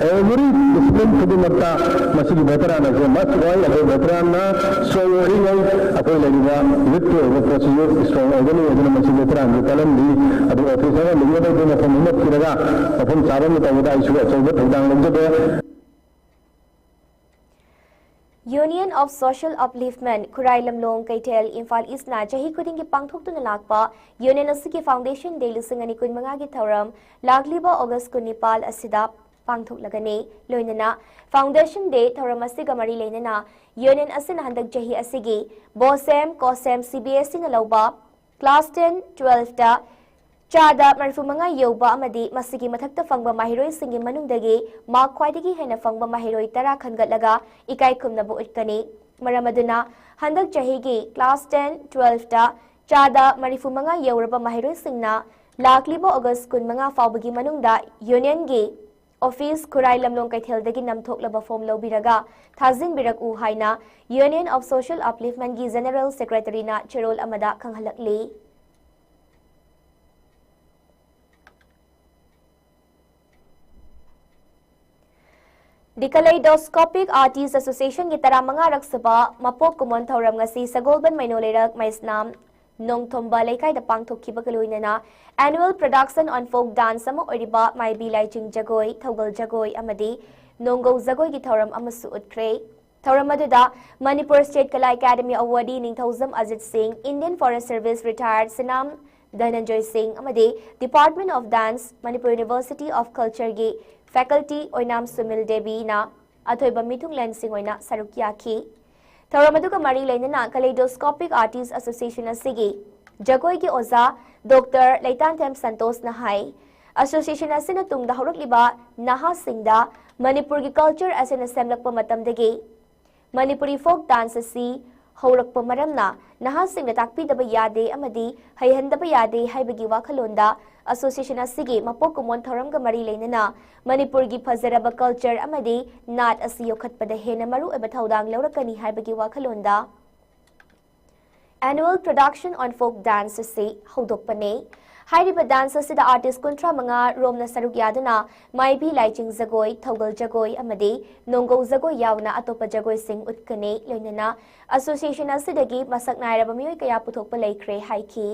every discipline ꯈꯨꯗꯤꯡꯃꯛꯇ ꯃꯁꯤꯒꯤ ꯚꯦꯇꯔꯥꯟ ꯑꯁꯦ ꯃꯁ ꯑꯣꯏ꯫ ꯑꯗꯨ ꯚꯦꯇꯔꯥꯟꯅ ꯁ꯭ꯇꯔꯣꯡ ꯑꯣꯏꯔꯤꯉꯩ ꯑꯩꯈꯣꯏ ꯂꯩꯔꯤꯕ ꯌꯨꯠꯀꯤ ꯑꯣꯏꯕ ꯄꯣꯠꯁꯤꯁꯨ ꯁ꯭ꯇꯔꯣꯡ ꯑꯣꯏꯒꯅꯤ꯫ ꯑꯗꯨꯅ ꯃꯁꯤ ꯚꯦꯇꯔꯥꯟꯒꯤ ꯀꯥꯟꯅꯕꯗꯤ ꯑꯗꯨ ꯑꯣꯐꯤꯁ ꯑꯃ ꯂꯤꯡꯒꯗꯧꯗꯣ ꯃꯐꯝ ꯑꯃ ꯊꯤꯔꯒ ꯃꯐꯝ ꯆꯥꯕ ꯑꯃ ꯇꯧꯕꯗ ꯑꯩꯁꯨ ꯑꯆꯧꯕ ꯊꯧꯗꯥꯡ ꯂꯧꯖꯒꯦ꯫ Union of Social Upliftment ꯈꯨꯔꯥꯏ ꯂꯝꯂꯣꯡ ꯀꯩꯊꯦꯜ ꯏꯝꯐꯥꯜ ꯏꯁꯅ ꯆꯍꯤ ꯈꯨꯗꯤꯡꯒꯤ ꯄꯥꯡꯊꯣꯛꯇꯨꯅ ꯂꯥꯛꯄ ꯌꯨꯅꯤꯌꯟ ꯑꯁꯤꯒꯤ ꯐꯥꯎꯟꯗꯦꯁꯟ ꯗꯦ ꯂꯤꯁꯤꯡ ꯑꯅꯤ ꯀꯨꯟꯃꯉꯥꯒꯤ ꯊꯧꯔꯝ ꯂꯥꯛꯂꯤꯕ ꯑꯣꯒꯁ ꯀꯨꯟꯅꯤꯄꯥꯜ ꯑꯁꯤꯗ ꯄꯥꯡꯊꯣꯛꯂꯒꯅꯤ꯫ ꯂꯣꯏꯅꯅ ꯐꯥꯎꯟꯗꯦꯁꯟ ꯗꯦ ꯊꯧꯔꯝ ꯑꯁꯤꯒ ꯃꯔꯤ ꯂꯩꯅꯅ ꯌꯨꯅꯤꯌꯟ ꯑꯁꯤꯅ ꯍꯟꯗꯛ ꯆꯍꯤ ꯑꯁꯤꯒꯤ ꯕꯣꯁꯦꯝ ꯀꯣꯁꯦꯝ ꯁꯤ ꯕꯤ ꯑꯦꯁ ꯏꯅ ꯂꯧꯕ ꯀ꯭ꯂꯥꯁ ꯇꯦꯟ, ꯇꯨꯋꯦꯜꯐꯇ ꯆꯥꯗ ꯃꯔꯤꯐꯨ ꯃꯉꯥ ꯌꯧꯕ ꯑꯃꯗꯤ ꯃꯁꯤꯒꯤ ꯃꯊꯛꯇ ꯐꯪꯕ ꯃꯍꯩꯔꯣꯏꯁꯤꯡꯒꯤ ꯃꯅꯨꯡꯗꯒꯤ ꯃꯥꯔꯛ ꯈ꯭ꯋꯥꯏꯗꯒꯤ ꯍꯦꯟꯅ ꯐꯪꯕ ꯃꯍꯩꯔꯣꯏ ꯇꯔꯥ ꯈꯟꯒꯠꯂꯒ ꯏꯀꯥꯏ ꯈꯨꯝꯅꯕ ꯎꯠꯀꯅꯤ꯫ ꯃꯔꯝ ꯑꯗꯨꯅ ꯍꯟꯗꯛ ꯆꯍꯤꯒꯤ ꯀ꯭ꯂꯥꯁ ꯇꯦꯟ, ꯇꯨꯋꯦꯜꯐꯇ ꯆꯥꯗ ꯃꯔꯤꯐꯨ ꯃꯉꯥ ꯌꯧꯔꯕ ꯃꯍꯩꯔꯣꯏꯁꯤꯡꯅ ꯂꯥꯛꯂꯤꯕ ꯑꯣꯒꯁ ꯀꯨꯟꯃꯉꯥ ꯐꯥꯎꯕꯒꯤ ꯃꯅꯨꯡꯗ ꯌꯨꯅꯤꯌꯟꯒꯤ Office, ꯈꯨꯔꯥꯏ ꯂꯝꯂꯣꯡ ꯀꯩꯊꯦꯜꯗꯒꯤ ꯅꯝꯊꯣꯛꯂꯕ form ꯂꯧꯕꯤꯔꯒ ꯊꯥꯖꯤꯟꯕꯤꯔꯛꯎ ꯍꯥꯏꯅ Union of Social Upliftmentꯀꯤ General Secretaryꯅ ꯆꯦꯔꯣꯜ ꯑꯃꯗ ꯈꯪꯍꯜꯂꯛꯂꯤ꯫ The Kaleidoscopic Artists Associationꯒꯤ ꯇꯔꯥꯃꯉꯥꯔꯛ ꯁꯨꯕ ꯃꯄꯣꯛ ꯀꯨꯝꯑꯣꯟ ꯊꯧꯔꯝ ꯉꯁꯤ ꯁꯒꯣꯜꯕꯟ ꯃꯩꯅꯣ ꯂꯩꯔꯛ ꯃꯩꯁꯅꯥꯝ ꯅꯣꯡꯊꯣꯝꯕ ꯂꯩꯀꯥꯏꯗ ꯄꯥꯡꯊꯣꯛꯈꯤꯕꯒ ꯂꯣꯏꯅꯅ annual production on folk dance ꯑꯃ ꯑꯣꯏꯔꯤꯕ ꯃꯥꯏꯕꯤ ꯂꯥꯏꯆꯤꯡ ꯖꯒꯣꯏ, ꯊꯧꯒꯜ ꯖꯒꯣꯏ ꯑꯃꯗꯤ ꯅꯣꯡꯒꯧ ꯖꯒꯣꯏꯒꯤ ꯊꯧꯔꯝ ꯑꯃꯁꯨ ꯎꯠꯈ꯭ꯔꯦ꯫ ꯊꯧꯔꯝ ꯑꯗꯨꯗ Manipur State Kala Academy Awardee ꯅꯤꯡꯊꯧꯖꯝ ꯑꯖꯤꯠ ꯁꯤꯡ, Indian Forest Service retired ꯁꯅꯥꯝ ꯙꯅꯟꯖꯣꯏ ꯁꯤꯡ ꯑꯃꯗꯤ Department of Dance, Manipur University of Cultureꯒꯤ faculty ꯑꯣꯏꯅꯥꯝ ꯁꯨꯃꯤꯜ ꯗꯦꯕꯤꯅ ꯑꯊꯣꯏꯕ ꯃꯤꯊꯨꯡꯂꯦꯟꯁꯤꯡ ꯑꯣꯏꯅ ꯁꯔꯨꯛ ꯌꯥꯈꯤ꯫ ꯊꯧꯔꯝ ꯑꯗꯨꯒ ꯃꯔꯤ ꯂꯩꯅꯅ Kaleidoscopic Artists Association ꯑꯁꯤꯒꯤ ꯖꯒꯣꯏꯒꯤ ꯑꯣꯖꯥ ꯗꯣꯛꯇꯔ ꯂꯩꯇꯥꯟꯊꯦꯝ ꯁꯟꯇꯣꯁꯅ ꯍꯥꯏ, association ꯑꯁꯤꯅ ꯇꯨꯡꯗ ꯍꯧꯔꯛꯂꯤꯕ ꯅꯍꯥꯁꯤꯡꯗ ꯃꯅꯤꯄꯨꯔꯒꯤ culture ꯑꯁꯤꯅ ꯁꯦꯝꯂꯛꯄ ꯃꯇꯝꯗꯒꯤ ꯃꯅꯤꯄꯨꯔꯤ folk dance ꯑꯁꯤ ꯍꯧꯔꯛꯄ ꯃꯔꯝꯅ ꯅꯍꯥꯁꯤꯡꯗ ꯇꯥꯛꯄꯤꯗꯕ ꯌꯥꯗꯦ ꯑꯃꯗꯤ ꯍꯩꯍꯟꯗꯕ ꯌꯥꯗꯦ ꯍꯥꯏꯕꯒꯤ ꯋꯥꯈꯜꯂꯣꯟꯗ association ꯑꯁꯤꯒꯤ ꯃꯄꯣꯛ ꯀꯨꯝꯑꯣꯟ ꯊꯧꯔꯝꯒ ꯃꯔꯤ ꯂꯩꯅꯅ ꯃꯅꯤꯄꯨꯔꯒꯤ ꯐꯖꯔꯕ culture ꯑꯃꯗꯤ ꯅꯥꯠ ꯑꯁꯤ ꯌꯣꯛꯈꯠꯄꯗ ꯍꯦꯟꯅ ꯃꯔꯨꯑꯣꯏꯕ ꯊꯧꯗꯥꯡ ꯂꯧꯔꯛꯀꯅꯤ ꯍꯥꯏꯕꯒꯤ ꯋꯥꯈꯜꯂꯣꯟꯗ annual production on folk dance ꯑꯁꯤ ꯍꯧꯗꯣꯛꯄꯅꯤ꯫ ꯍꯥꯏꯔꯤꯕ dance ꯑꯁꯤꯗ artist ꯀꯨꯟꯊ꯭ꯔꯥ ꯃꯉꯥ ꯔꯣꯝꯅ ꯁꯔꯨꯛ ꯌꯥꯗꯨꯅ ꯃꯥꯏꯕꯤ ꯂꯥꯏꯆꯤꯡ ꯖꯒꯣꯏ, ꯊꯧꯒꯜ ꯖꯒꯣꯏ ꯑꯃꯗꯤ ꯅꯣꯡꯒꯧ ꯖꯒꯣꯏ ꯌꯥꯎꯅ ꯑꯇꯣꯞꯄ ꯖꯒꯣꯏꯁꯤꯡ ꯎꯠꯀꯅꯤ꯫ ꯂꯣꯏꯅꯅ association ꯑꯁꯤꯗꯒꯤ ꯃꯁꯛ ꯅꯥꯏꯔꯕ ꯃꯤꯑꯣꯏ ꯀꯌꯥ ꯄꯨꯊꯣꯛꯄ ꯂꯩꯈ꯭ꯔꯦ ꯍꯥꯏꯈꯤ꯫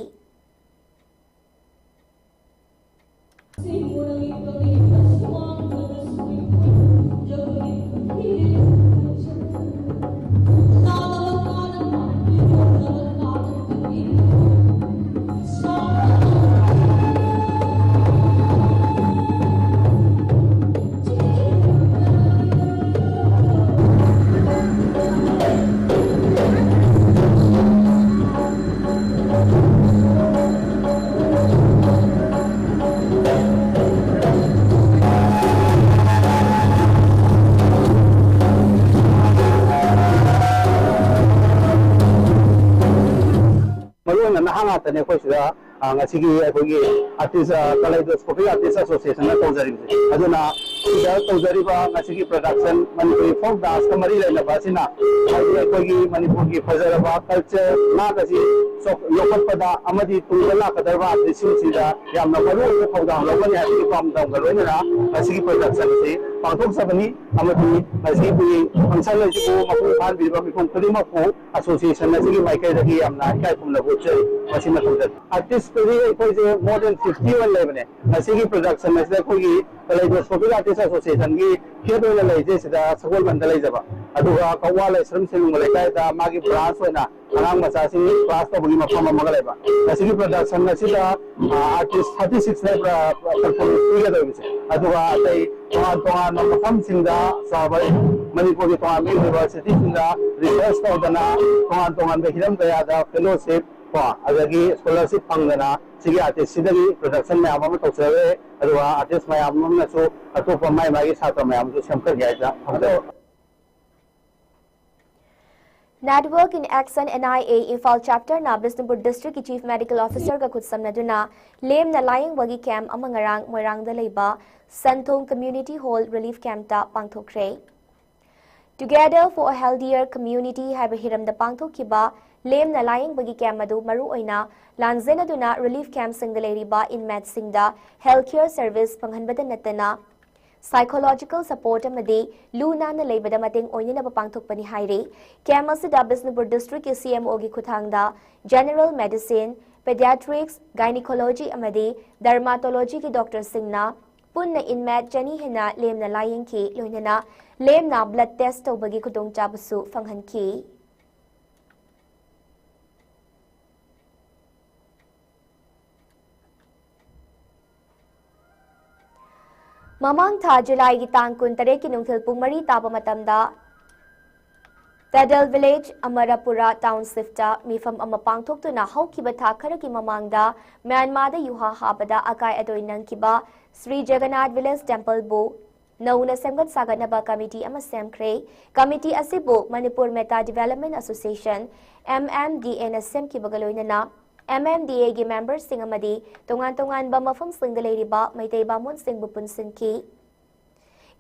ꯃꯔꯨꯑꯣꯏꯅ ꯅꯍꯥ ꯉꯥꯛꯇꯅꯦ ꯑꯩꯈꯣꯏ ꯁꯤꯗ, ꯑ, ꯉꯁꯤꯒꯤ ꯑꯩꯈꯣꯏꯒꯤ artist, ꯑ, Kaleidoscopic Artist Associationꯅ ꯇꯧꯖꯔꯤꯕꯁꯦ꯫ ꯑꯗꯨꯅ ꯁꯤꯗ ꯇꯧꯖꯔꯤꯕ ꯉꯁꯤꯒꯤ production ꯃꯅꯤꯄꯨꯔꯤ folk dance ꯀ ꯃꯔꯤ ꯂꯩꯅꯕ ꯑꯁꯤꯅ ꯍꯥꯏꯗꯤ ꯑꯩꯈꯣꯏꯒꯤ ꯃꯅꯤꯄꯨꯔꯒꯤ ꯐꯖꯔꯕ culture ꯅꯥꯠ ꯑꯁꯤ ꯆꯥꯎ-, ꯌꯣꯛꯈꯠꯄꯗ ꯑꯃꯗꯤ ꯇꯨꯡꯗ ꯂꯥꯛꯀꯗꯧꯔꯤꯕ artist ꯁꯤꯡꯁꯤꯗ ꯌꯥꯝꯅ ꯃꯔꯨꯑꯣꯏꯕ ꯊꯧꯗꯥꯡ ꯂꯧꯒꯅꯤ ꯍꯥꯏꯕꯒꯤ ꯄꯥꯎꯗꯝꯒ ꯂꯣꯏꯅꯅ ꯉꯁꯤꯒꯤ production ꯑꯁꯤ ꯄꯥꯡꯊꯣꯛꯆꯕꯅꯤ꯫ ꯑꯃꯗꯤ ꯉꯁꯤꯒꯤ function ꯑꯁꯤꯕꯨ ꯃꯄꯨꯡ ꯐꯥꯍꯟꯕꯤꯔꯤꯕ ꯃꯤꯄꯨꯝ ꯈꯨꯗꯤꯡꯃꯛꯄꯨ association ꯑꯁꯤꯒꯤ ꯃꯥꯏꯀꯩꯗꯒꯤ ꯌꯥꯝꯅ ꯏꯀꯥꯏ ꯈꯨꯝꯅꯕ ꯎꯠꯆꯔꯤ꯫ ꯃꯁꯤꯃ ꯊꯝꯖꯒꯦ꯫ Artist ꯇꯗꯤ ꯑꯩꯈꯣꯏꯁꯦ more than fifty ꯑꯣꯏꯅ ꯂꯩꯕꯅꯦ꯫ ꯉꯁꯤꯒꯤ production ꯑꯁꯤꯗ ꯑꯩꯈꯣꯏꯒꯤ Kaleidoscopic Artist Association ꯒꯤ head ꯑꯣꯏꯅ ꯂꯩꯖꯦ ꯁꯤꯗ ꯁꯒꯣꯜꯕꯟꯗ ꯂꯩꯖꯕ꯫ ꯑꯗꯨꯒ ꯀꯛꯋꯥ ꯂꯥꯏꯁ꯭ꯔꯝ ꯁꯦꯂꯨꯡꯕ ꯂꯩꯀꯥꯏꯗ ꯃꯥꯒꯤ branch ꯑꯣꯏꯅ ꯑꯉꯥꯡ ꯃꯆꯥꯁꯤꯡ class ꯇꯧꯕꯒꯤ ꯃꯐꯝ ꯑꯃꯒ ꯂꯩꯕ꯫ ꯉꯁꯤꯒꯤ production ꯑꯁꯤꯗ, ꯑ, artist thirty six ꯅ ꯄ꯭ꯔ-, performance ꯄꯤꯒꯗꯧꯔꯤꯕꯁꯦ꯫ ꯑꯗꯨꯒ ꯑꯇꯩ ꯇꯣꯉꯥꯟ ꯇꯣꯉꯥꯟꯕ ꯃꯐꯝꯁꯤꯡꯗ ꯆꯥꯎꯕ ꯃꯅꯤꯄꯨꯔꯒꯤ ꯇꯣꯉꯥꯟꯕ university ꯁꯤꯡꯗ research ꯇꯧꯗꯅ ꯇꯣꯉꯥꯟ ꯇꯣꯉꯥꯟꯕ ꯍꯤꯔꯝ ꯀꯌꯥꯗ fellowship ꯀꯣ, ꯑꯗꯒꯤ scholarship ꯐꯪꯗꯅ ꯁꯤꯒꯤ artist ꯁꯤꯗꯒꯤ production ꯃꯌꯥꯝ ꯑꯃ ꯇꯧꯖꯔꯦ꯫ ꯑꯗꯨꯒ artist ꯃꯌꯥꯝ ꯑꯃꯅꯁꯨ ꯑꯇꯣꯞꯄ ꯃꯥꯏ ꯃꯥꯒꯤ ꯁꯥꯇ꯭ꯔ ꯃꯌꯥꯝꯁꯨ ꯁꯦꯝꯒꯠꯀꯦ ꯍꯥꯏꯅ ꯊꯝꯖꯒꯦ꯫ Network in Action N I A Imphal Chapter ꯅ ꯕꯤꯁꯅꯨꯄꯨꯔ district ꯀꯤ Chief Medical Officer ꯒ ꯈꯨꯠꯁꯝꯅꯗꯨꯅ ꯂꯦꯝꯅ ꯂꯥꯌꯦꯡꯕꯒꯤ camp ꯑꯃ ꯉꯔꯥꯡ ꯃꯣꯏꯔꯥꯡꯗ ꯂꯩꯕ ꯁꯟꯊꯣꯡ Community Hall Relief Camp ꯇ ꯄꯥꯡꯊꯣꯛꯈ꯭ꯔꯦ꯫ Together for a Healthier Community ꯍꯥꯏꯕ ꯍꯤꯔꯝꯗ ꯄꯥꯡꯊꯣꯛꯈꯤꯕ ꯂꯦꯝꯅ ꯂꯥꯌꯦꯡꯕꯒꯤ camp ꯑꯗꯨ ꯃꯔꯨꯑꯣꯏꯅ ꯂꯥꯟꯖꯦꯟꯅꯗꯨꯅ relief camp ꯁꯤꯡꯗ ꯂꯩꯔꯤꯕ inmate ꯁꯤꯡꯗ health care service ꯐꯪꯍꯟꯕꯗ ꯅꯠꯇꯅ psychological support ꯑꯃꯗꯤ ꯂꯨ ꯅꯥꯟꯅ ꯂꯩꯕꯗ ꯃꯇꯦꯡ ꯑꯣꯏꯅꯅꯕ ꯄꯥꯡꯊꯣꯛꯄꯅꯤ ꯍꯥꯏꯔꯤ꯫ Camp ꯑꯁꯤꯗ ꯕꯤꯁꯅꯨꯄꯨꯔ district ꯀꯤ C M O ꯒꯤ ꯈꯨꯠꯊꯥꯡꯗ general medicine, pediatrics, gynecology ꯑꯃꯗꯤ dermatology ꯒꯤ doctor ꯁꯤꯡꯅ ꯄꯨꯟꯅ inmate ꯆꯅꯤ ꯍꯦꯟꯅ ꯂꯦꯝꯅ ꯂꯥꯌꯦꯡꯈꯤ, ꯂꯣꯏꯅꯅ ꯂꯦꯝꯅ blood test ꯇꯧꯕꯒꯤ ꯈꯨꯗꯣꯡꯆꯥꯕꯁꯨ ꯐꯪꯍꯟꯈꯤ꯫ ꯃꯃꯥꯡ ꯊꯥ July ꯒꯤ ꯇꯥꯡ ꯀꯨꯟꯇꯔꯦꯠꯀꯤ ꯅꯨꯡꯊꯤꯜ ꯄꯨꯡ ꯃꯔꯤ ꯇꯥꯕ ꯃꯇꯝꯗ Tadal Village, Amarapura Township ꯇ ꯃꯤꯐꯝ ꯑꯃ ꯄꯥꯡꯊꯣꯛꯇꯨꯅ ꯍꯧꯈꯤꯕ ꯊꯥ ꯈꯔꯒꯤ ꯃꯃꯥꯡꯗ ꯃ꯭ꯌꯥꯟꯃꯥꯔꯗ ꯌꯨꯍꯥ ꯍꯥꯕꯗ ꯑꯀꯥꯏ ꯑꯇꯣꯏ ꯅꯪꯈꯤꯕ ꯁ꯭ꯔꯤ ꯖꯒꯟꯅꯥꯊ Village Temple ꯕꯨ ꯅꯧꯅ ꯁꯦꯝꯒꯠ ꯁꯥꯒꯠꯅꯕ committee ꯑꯃ ꯁꯦꯝꯈ꯭ꯔꯦ꯫ Committee ꯑꯁꯤꯕꯨ Manipur Metta Development Association, M M D A ꯅ ꯁꯦꯝꯈꯤꯕꯒ ꯂꯣꯏꯅꯅ M M D A ꯒꯤ member ꯁꯤꯡ ꯑꯃꯗꯤ ꯇꯣꯉꯥꯟ ꯇꯣꯉꯥꯟꯕ ꯃꯐꯝꯁꯤꯡꯗ ꯂꯩꯔꯤꯕ ꯃꯩꯇꯩ ꯕꯥꯃꯣꯟꯁꯤꯡꯕꯨ ꯄꯨꯟꯁꯤꯟꯈꯤ꯫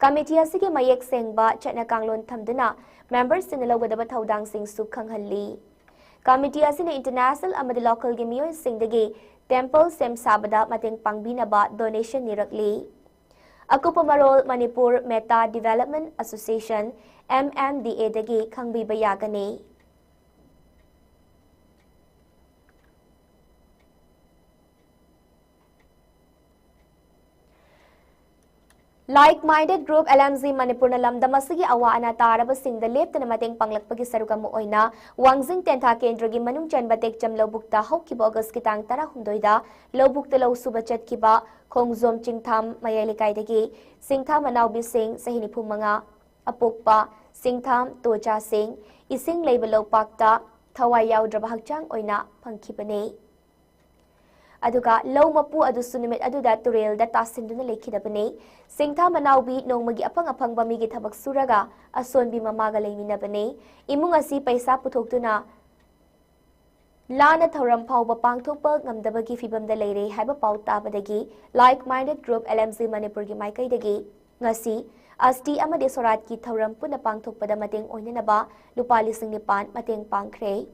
ꯀꯃꯤꯇꯤ ꯑꯁꯤꯒꯤ ꯃꯌꯦꯛ ꯁꯦꯡꯕ ꯆꯠꯅ ꯀꯥꯡꯂꯣꯟ ꯊꯝꯗꯨꯅ ꯃꯦꯝꯕꯔꯁꯤꯡꯅ ꯂꯧꯒꯗꯕ ꯊꯧꯗꯥꯡꯁꯤꯡꯁꯨ ꯈꯪꯍꯜꯂꯤ꯫ ꯀꯃꯤꯇꯤ ꯑꯁꯤꯅ ꯏꯟꯇꯔꯅꯦꯁꯅꯦꯜ ꯑꯃꯗꯤ ꯂꯣꯀꯦꯜꯒꯤ ꯃꯤꯑꯣꯏꯁꯤꯡꯗꯒꯤ ꯇꯦꯝꯄꯜ ꯁꯦꯝ ꯁꯥꯕꯗ ꯃꯇꯦꯡ ꯄꯥꯡꯕꯤꯅꯕ ꯗꯣꯅꯦꯁꯟ ꯅꯤꯔꯛꯂꯤ꯫ ꯑꯀꯨꯞꯄ ꯃꯔꯣꯜ ꯃꯅꯤꯄꯨꯔ ꯃꯦꯇꯥ development association, M M D ꯑꯦꯗꯒꯤ ꯈꯪꯕꯤꯕ ꯌꯥꯒꯅꯤ꯫ Like Minded Group, L M G ꯃꯅꯤꯄꯨꯔꯅ ꯂꯝꯗꯝ ꯑꯁꯤꯒꯤ ꯑꯋꯥ ꯑꯅꯥ ꯇꯥꯔꯕꯁꯤꯡꯗ ꯂꯦꯞꯇꯅ ꯃꯇꯦꯡ ꯄꯥꯡꯂꯛꯄꯒꯤ ꯁꯔꯨꯛ ꯑꯃ ꯑꯣꯏꯅ ꯋꯥꯡꯖꯤꯡ ꯇꯦꯟꯊꯥ ꯀꯦꯟꯗ꯭ꯔꯒꯤ ꯃꯅꯨꯡ ꯆꯟꯕ ꯇꯦꯛꯆꯝ ꯂꯧꯕꯨꯛꯇ ꯍꯧꯈꯤꯕ ꯑꯣꯒꯁꯀꯤ ꯇꯥꯡ ꯇꯔꯥꯍꯨꯝꯗꯣꯏꯗ ꯂꯧꯕꯨꯛꯇ ꯂꯧ ꯁꯨꯕ ꯆꯠꯈꯤꯕ ꯈꯣꯡꯖꯣꯝ ꯆꯤꯡꯊꯥꯝ ꯃꯌꯥꯏ ꯂꯩꯀꯥꯏꯗꯒꯤ ꯁꯤꯡꯊꯥ ꯃꯅꯥꯎꯕꯤꯁꯤꯡ, ꯆꯍꯤ ꯅꯤꯐꯨ ꯃꯉꯥ, ꯑꯄꯣꯛꯄ ꯁꯤꯡꯊꯥꯝ ꯇꯣꯆꯥꯁꯤꯡ, ꯏꯁꯤꯡ ꯂꯩꯕ ꯂꯧꯄꯥꯛꯇ ꯊꯋꯥꯏ ꯌꯥꯎꯗ꯭ꯔꯕ ꯍꯛꯆꯥꯡ ꯑꯣꯏꯅ ꯐꯪꯈꯤꯕꯅꯤ꯫ ꯑꯗꯨꯒ ꯂꯧ ꯃꯄꯨ ꯑꯗꯨꯁꯨ ꯅꯨꯃꯤꯠ ꯑꯗꯨꯗ ꯇꯨꯔꯦꯜꯗ ꯇꯥꯁꯤꯟꯗꯨꯅ ꯂꯩꯈꯤꯗꯕꯅꯤ꯫ ꯁꯤꯡꯊꯥ ꯃꯅꯥꯎꯕꯤ ꯅꯣꯡꯃꯒꯤ ꯑꯐꯪ ꯑꯐꯪꯕ ꯃꯤꯒꯤ ꯊꯕꯛ ꯁꯨꯔꯒ ꯑꯁꯣꯟꯕꯤ ꯃꯃꯥꯒ ꯂꯩꯃꯤꯟꯅꯕꯅꯤ꯫ ꯏꯃꯨꯡ ꯑꯁꯤ ꯄꯩꯁꯥ ꯄꯨꯊꯣꯛꯇꯨꯅ ꯂꯥꯟꯅ ꯊꯧꯔꯝ ꯐꯥꯎꯕ ꯄꯥꯡꯊꯣꯛꯄ ꯉꯝꯗꯕꯒꯤ ꯐꯤꯚꯝꯗ ꯂꯩꯔꯦ ꯍꯥꯏꯕ ꯄꯥꯎ ꯇꯥꯕꯗꯒꯤ Like Minded Group, L M G ꯃꯅꯤꯄꯨꯔꯒꯤ ꯃꯥꯏꯀꯩꯗꯒꯤ ꯉꯁꯤ ꯑꯁꯇꯤ ꯑꯃꯗꯤ ꯁꯣꯔꯥꯠꯀꯤ ꯊꯧꯔꯝ ꯄꯨꯟꯅ ꯄꯥꯡꯊꯣꯛꯄꯗ ꯃꯇꯦꯡ ꯑꯣꯏꯅꯅꯕ ꯂꯨꯄꯥ ꯂꯤꯁꯤꯡ ꯅꯤꯄꯥꯟ ꯃꯇꯦꯡ ꯄꯥꯡꯈ꯭ꯔꯦ꯫